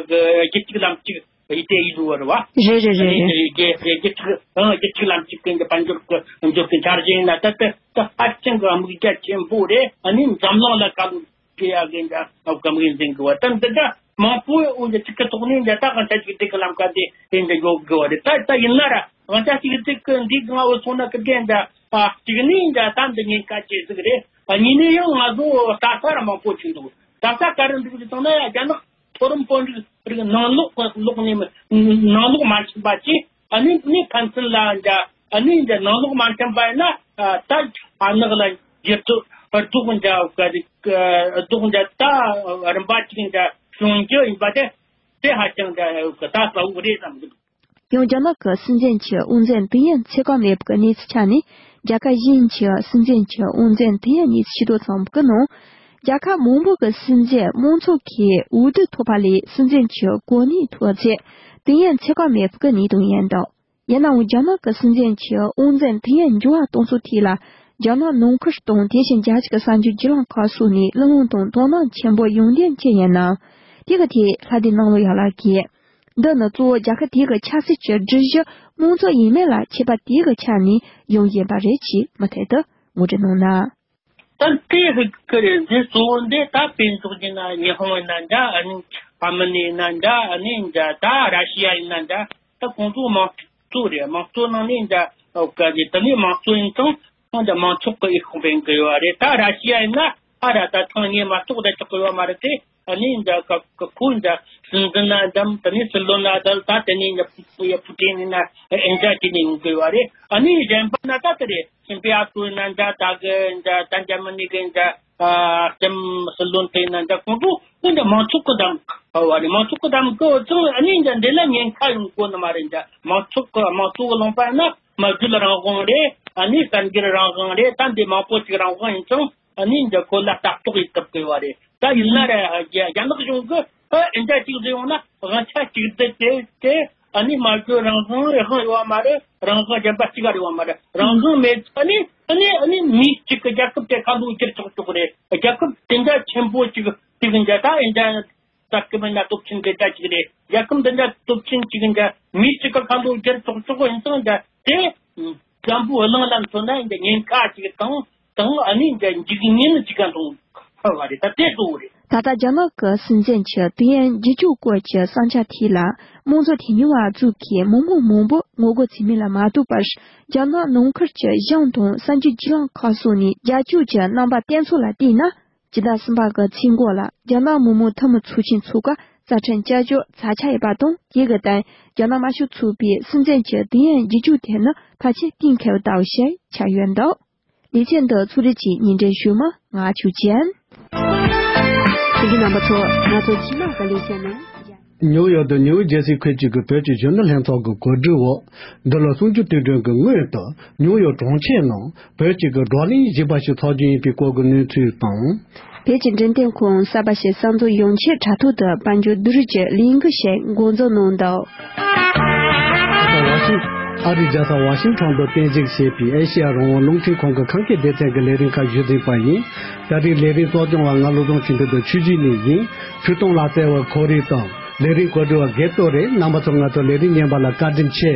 གི་རྒྱུད་གཅིག་ལམ་གཅིག་ཡིད་བརྟན་ཡིད་འགྲོ་བ་རེད་བ། རེད་རེད་རེད་རེད། རྒྱལ་རྒྱལ་ཕྱུག་ཨང་རྒྱལ་ཕྱུག་ལམ་གཅིག་གི་དཔལ་འབྱོར་གྱི་འབྱོར་གྱི་འཆར་གཞི་ཡིན་ན་ད་ལྟ་ད་ཧ་ཅང་གི་དམིགས་རྒྱ་ཆེན་པོ་རེད། ཨ་ནི་འཛམ་གླིང་ལ་ཁ་ལོ་སྐྱེ་ཡ་གི་འདྲ་ཨ་དམིགས་འཛིན་དགོས་བ། ད་འདི་འདྲ་མང་པོ་འོན་ཀྱང་གཅིག་གི་ཐོག་ནས་འདྲ་ད་དབང་ཆ་གཅིག་སྒྲིལ་གྱི་ལམ་ཁ་དེ་དེ་འདྲ་ཡོད་དགོས་བ་རེད། ད་ད་ཡིན་ན་ར་དབང་ཆ་གཅིག་སྒྲིལ་གྱི་འདི་གང་འོས་སོང་ན་གི་དེ་འདྲ་ཨ་གཅིག་ནས་འདྲ་ད་འདི་ཉེན་ཁ་ཆེ་ཟིག་རེད། ཨ་གཉིས་ནས་ཡང་ང་ཚོ་ལྟ་ས་ར་མང་པོ་ཆེ་འདུག་ལྟ་ས་ག་རེ་འདུག་ཟེར་སོང་ན་ཡ་རྒྱ་ནག་མཐོ་རིམ་དཔོན་རིགས་རིགས་ནང་ལོགས་ལོགས་ནས་ནང་ལོགས་མ་ཕྱིན་པ་ཅིག་ཨ་ནི་ནི་ཕན་ཚུན་ལ་འདྲ་ཨ་ནི་འདྲ་ནང་ལོགས་མ་མཐུན་པ་ཡིན་ན་ད་ཨ་ནག་ལ་འགྱུར་དུ་རྡོག་འདྲ་ག་རྡོག་འདྲ་ད་རིམ་པ་གཅིག་འདྲ་བྱུང་རྒྱུ་ཡིན་པ་དེ་དེ་ཧ་ཅང་འདྲ་ད་གསལ་བོ་རེད་བསམ་གི་འདུག་ཡང་རྒྱ་ནག་གི་སྲིད་འཛིན་གྱི་དབང་འཛིན་ཏིང་ཡན་ཚེ་གང་མེད་པའི་གནས་ཚུལ་ཆ་ནས་རྒྱལ་ཁབ་གཞན་གྱི་སྲིད་འཛིན་གྱི་དབང་འཛིན་ཏིང་ཡན་གཉིས་སུ་ཕྱིར་ལྡོག་བྱུང་བའི་ནང་། རྒྱལ་ཁབ་མང་པོ་གི་སྲིད་འཛིན་དམངས་གཙོ་གི་འོས་བསྡུ་ཐོབ་པ་ལས་སྲིད་འཛིན་གྱི་གོ་གནས་ཐོབ་ཚེ་ཏིང་ཡན་ཚེ་གང་མེད་པའི་གནས་སྟངས་ཡིན་འདུག་ཡིན་ནའང་རྒྱ་ནག་གི་སྲིད་འཛིན་གྱི་དབང་འཛིན་ཏིང་ཡན་འགྱུར་བ་གཏོང་ཕྱོགས་ཐད་ལ་རྒྱ་ནག་ནང་ཁུལ་དང་དེ་བཞིན་རྒྱལ་སྤྱི་གི་གསར་འགྱུར་བརྒྱུད་ལམ་ཁག་སོགས་ནས་གླེང་སློང་དང་དོ་སྣང་ཆེན་པོ་ཡོང་དོན་ཅི་ཡིན་ནམ། དེ་གི་ཐད་ལྷ་སྡེ་གནང་བ་ཡག་ལགས་ཀྱིས། འདི་ནི་གཙོ་བོ་རྒྱལ་ཁབ་དེ་གི་ཆབ་སྲིད་ཀྱི་སྒྲིག་གཞི་དམངས་གཙོ་ཡིན་མིན་ལ་ཁྱད་པར་དེ་གི་ཆ་ནས་ཡོང་བཞིན་པ་རེད་ཅེས་མུ་མཐུད་དུ་ངོ་སྤྲོད་གནང་ན། ད་དེ་ཧི་ཀི་རེད། འདི་གཙོ་བོ་འདི་ད་དཔེ་འཇོག་རྒྱུ་ན་ཉི་ཧོང་ཡིན་ན་འདྲ་ཨ་ནི་ཨ་མི་ནི་ཡིན་ན་འདྲ་ཨ་ནི་འདྲ་ད་ར་ཤི་ཡ་ཡིན་ན་འདྲ་ད་ཁོང་ཚོ་དམངས་གཙོ་རེད། དམངས་གཙོ་ནང་ནས་འདྲ་ཨོ་ག་རེད། དེ་ནས་དམངས་གཙོ་ཡིན་ཙང་ཁོང་འདྲ་མང་ཚོགས་ཀྱི་འོས་ཤོག་འཕེན་གི་ཡོད་རེད། ད་ར་ཤི་ཡ་ཡིན་ན་ཨ་ར་ད་ཐེངས་གཉིས་མ་གཏོགས་ད་ཆོག་གི་ཡོད་མ་རེད་དེ། ཨ་ནི་འདྲ་ཀ་ཀ་ཁོ་འདྲ་སྲིད་འཛིན་ན་འདྲ་དེ་ནས་སྲིད་བློན་ན་འདྲ་ད་དེ་ནས་འདྲ་ཕུ་ཡ་ཕུ་ཏིན་ཡིན་ན་ཨེ་འདྲ་བྱས་ནས་ཡོང་གི་ཡོད་རེད། ཨ་ནི་གཞན་པ་ན་ད་དེ་རེད། ཤིན་པེ་ཨ་ཁུ་ཡིན་ན་འདྲ་ད་གི་འདྲ་ད་འཇར་མ་ནི་གི་འདྲ་ཨ་སྲིད་སྲིད་བློན་དེ་ཡིན་ན་འདྲ་ཁོང་ཚོ་ཁོ་འདྲ་མང་ཚོགས་ཀྱི་འདེམས་ཀ་བ་རེད། མང་ཚོགས་ཀྱི་འདེམས་ཀ་ཙང་ཨ་ནི་འདྲ་འདི་ལ་ཉེན་ཁ་ཡོང་གོ་ནི་མ་རེད། འདྲ་མང་ཚོགས་ཀྱི་དམངས་གཙོ་གི་ལུང་པ་ཡིན་ན་མ་བརྒྱུད་རང་དབང་རེད། ཨ་ནི་གསར་འགྱུར་རང་དབང་རེད། ད་འདི་མང་པོ་ཅིག་རང་དབང་ཡིན་ཙང་། ཨ་ནི་འདྲ་ཁོ་ལ་ལྟ་རྟོག་ཡེད་ཐུབ་དགོས་བ་རེད། ད་ཡིན་ན་ར་རྒྱ་རྒྱ་ནག་གཞུང་གི་ཨ་འདྲ་ཅིག་ཟེར་ཡོང་ན་དབང་ཆ་གཅིག་སྡུད་དེ་དེ་ཨ་ནི་མ་བརྗོད་རང་དབང་རེད། དབང་ཡོད་བ་མ་རེད། རང་དབང་གཞན་པ་གཅིག་ག་རེད་བ་མ་རེད། རང་དབང་མེད་ཨ་ནི་ཨ་ནི་ཨ་ནི་མི་གཅིག་གི་རྒྱལ་ཁབ་དེ་ཁ་ལོ་བསྒྱུར་ཆོག་ཆོག་རེད། རྒྱལ་ཁབ་དེ་འདྲ་ཆེན་པོ་ཅིག་དེ་གི་འདྲ་ད་ཨེ་འདྲ་ད་སྐུ་མི་འདྲ་སྟོབས་ཆེན་དེ་འདྲ་ཅིག་རེད། རྒྱལ་ཁབ་འདི་འདྲ་སྟོབས་ཆེན་ཅིག་འདྲ་མི་གཅིག་གི་ཁ་ལོ་བསྒྱུར་ཆོག་ཆོག་ཡིན་ཙང་འདྲ་དེ། བཙན་པོའི་གླིང་ལ་མཚོན་ན་འདི་ཉེན་ཁ་ཅིག་དང་དང་ཨ་ནི་འདི་འཇིགས་ཉེན་ཅིག་ག་མཐོང་ཧ་བ་རེད། ད་དེ་གཙོ་བོ་རེད། ད་ལྟ་རྒྱ་ནག་གི་སྲིད་འཛིན་གྱི་དུས་ཡུན་བརྒྱད་ཅུ་སྐོར་གྱི་ས་ཆ་དེ་ལ་དམངས་གཙོ་དེ་ཉུང་བ་བཙུགས་མཁན་མི་མང་མང་པོ་ངོ་རྒོལ་བྱེད་མིན་ལ་མ་ལྟོས་པར་རྒྱ་ནག་ནང་ཁུལ་གྱི་གཞུང་དང་གསར་འགྱུར་བརྒྱུད་ལམ་ཁག་སོགས་ནས་རྒྱབ་སྐྱོར་གྱི་རྣམ་པ་བསྟན་ཚུལ་ལ་བལྟས་ན། སྤྱི་ཟླ་གསུམ་པ་གི་ཚེས་འགོ་ལ་རྒྱ་ནག་མི་མང་འཐུས་མི་ཚོགས་ཆེན་ཚོགས་སྐབས་རྩ་ཁྲིམས་བསྐྱར་བཅོས་ཚར་ཆ་ཡོད་པ་དང་། དེ་གི་སྟེང་རྒྱ་ནག་དམར་ཤོག་ཚོགས་པའི་སྲིད་འཛིན་གྱི་དུས་ཡུན་བརྒྱད་ཅུ་དེ་ནི་ཕལ་ཆེར་གཏན་འཁེལ་བ་ལྟ་བུ་ཞིག་ཆགས་ཡོད་འདུག་ལེ་ཚན་འདི་ཚོགས་སྒྲིག་གིས་སྙན་སྒྲོན་ཞུས་མ་ང་ཆོས་ཅན། ཁྱེད་ཀྱི་རྣམ་པ་ཚོ་ང་ཚོ་ཕྱི་ལོགས་ཀྱི་ལེ་ཚན་ནང་། ནིའུ་ཡོག་ཏུ་ནིའུ་ཇེ་སི་ཁུལ་གཅིག་གི་བོད་ཀྱི་གཞོན་ནུ་ལྷན་ཚོགས་ཀྱི་གོ་སྒྲིག་འོག་འདི་ལོ་གསུམ་བཅུ་དུས་དྲན་གྱི་སྔོན་དུ་ནིའུ་ཡོག་གྲོང་ཁྱེར་ནང་བོད་ཀྱི་གི་བགྲོ་གླེང་ཞིབ་པ་ཞིག་འཚོགས་རྒྱུ་ཡིན་པའི་སྐོར་གྱི་གནས་ཚུལ་དང་། བོད་ཀྱི་འཕྲིན་བསྟན་ཁང་གསར་པ་ཞིག་གསར་འཛུགས་ཡོང་ཆེད་དྲ་ཐོག་ཏུ་དཔལ་འབྱོར་བསྡུ་རུབ་ཀྱི་ལས་འགུལ་ཞིག་འགོ་འཛུགས་གནང་འདུག་ཨ་རིའི་རྒྱལ་ས་ཝ་ཤིང་ཊོན་དུ་རྟེན་གཞི་བྱས་པའི་ཨེ་ཤེ་ཡ་རང་དབང་རླུང་འཕྲིན་ཁང་གི་ཁམས་སྐད་སྡེ་ཚན་གྱི་ལས་རིམ་ཁག་ཞུ་གཟིགས་པ་ཡིན། ད་རེས་ལས་རིམ་གཙོ་སྐྱོང་བ་ང་བློ་བཟང་ཆོས་འཕེལ་དང་ཆོས་སྐྱིད་ནས་ཡིན། ཆོས་སྟོང་ལགས་བརྩེ་བ་ཁོ་རེ་དང་ལས་རིམ་གོ་སྒྲིག་པ་དགེ་ཏོ་རེད། རྣམ་པ་ཚོ་ང་ཚོ་ལས་རིམ་ཉན་པ་ལ་བཀའ་དྲིན་ཆེ།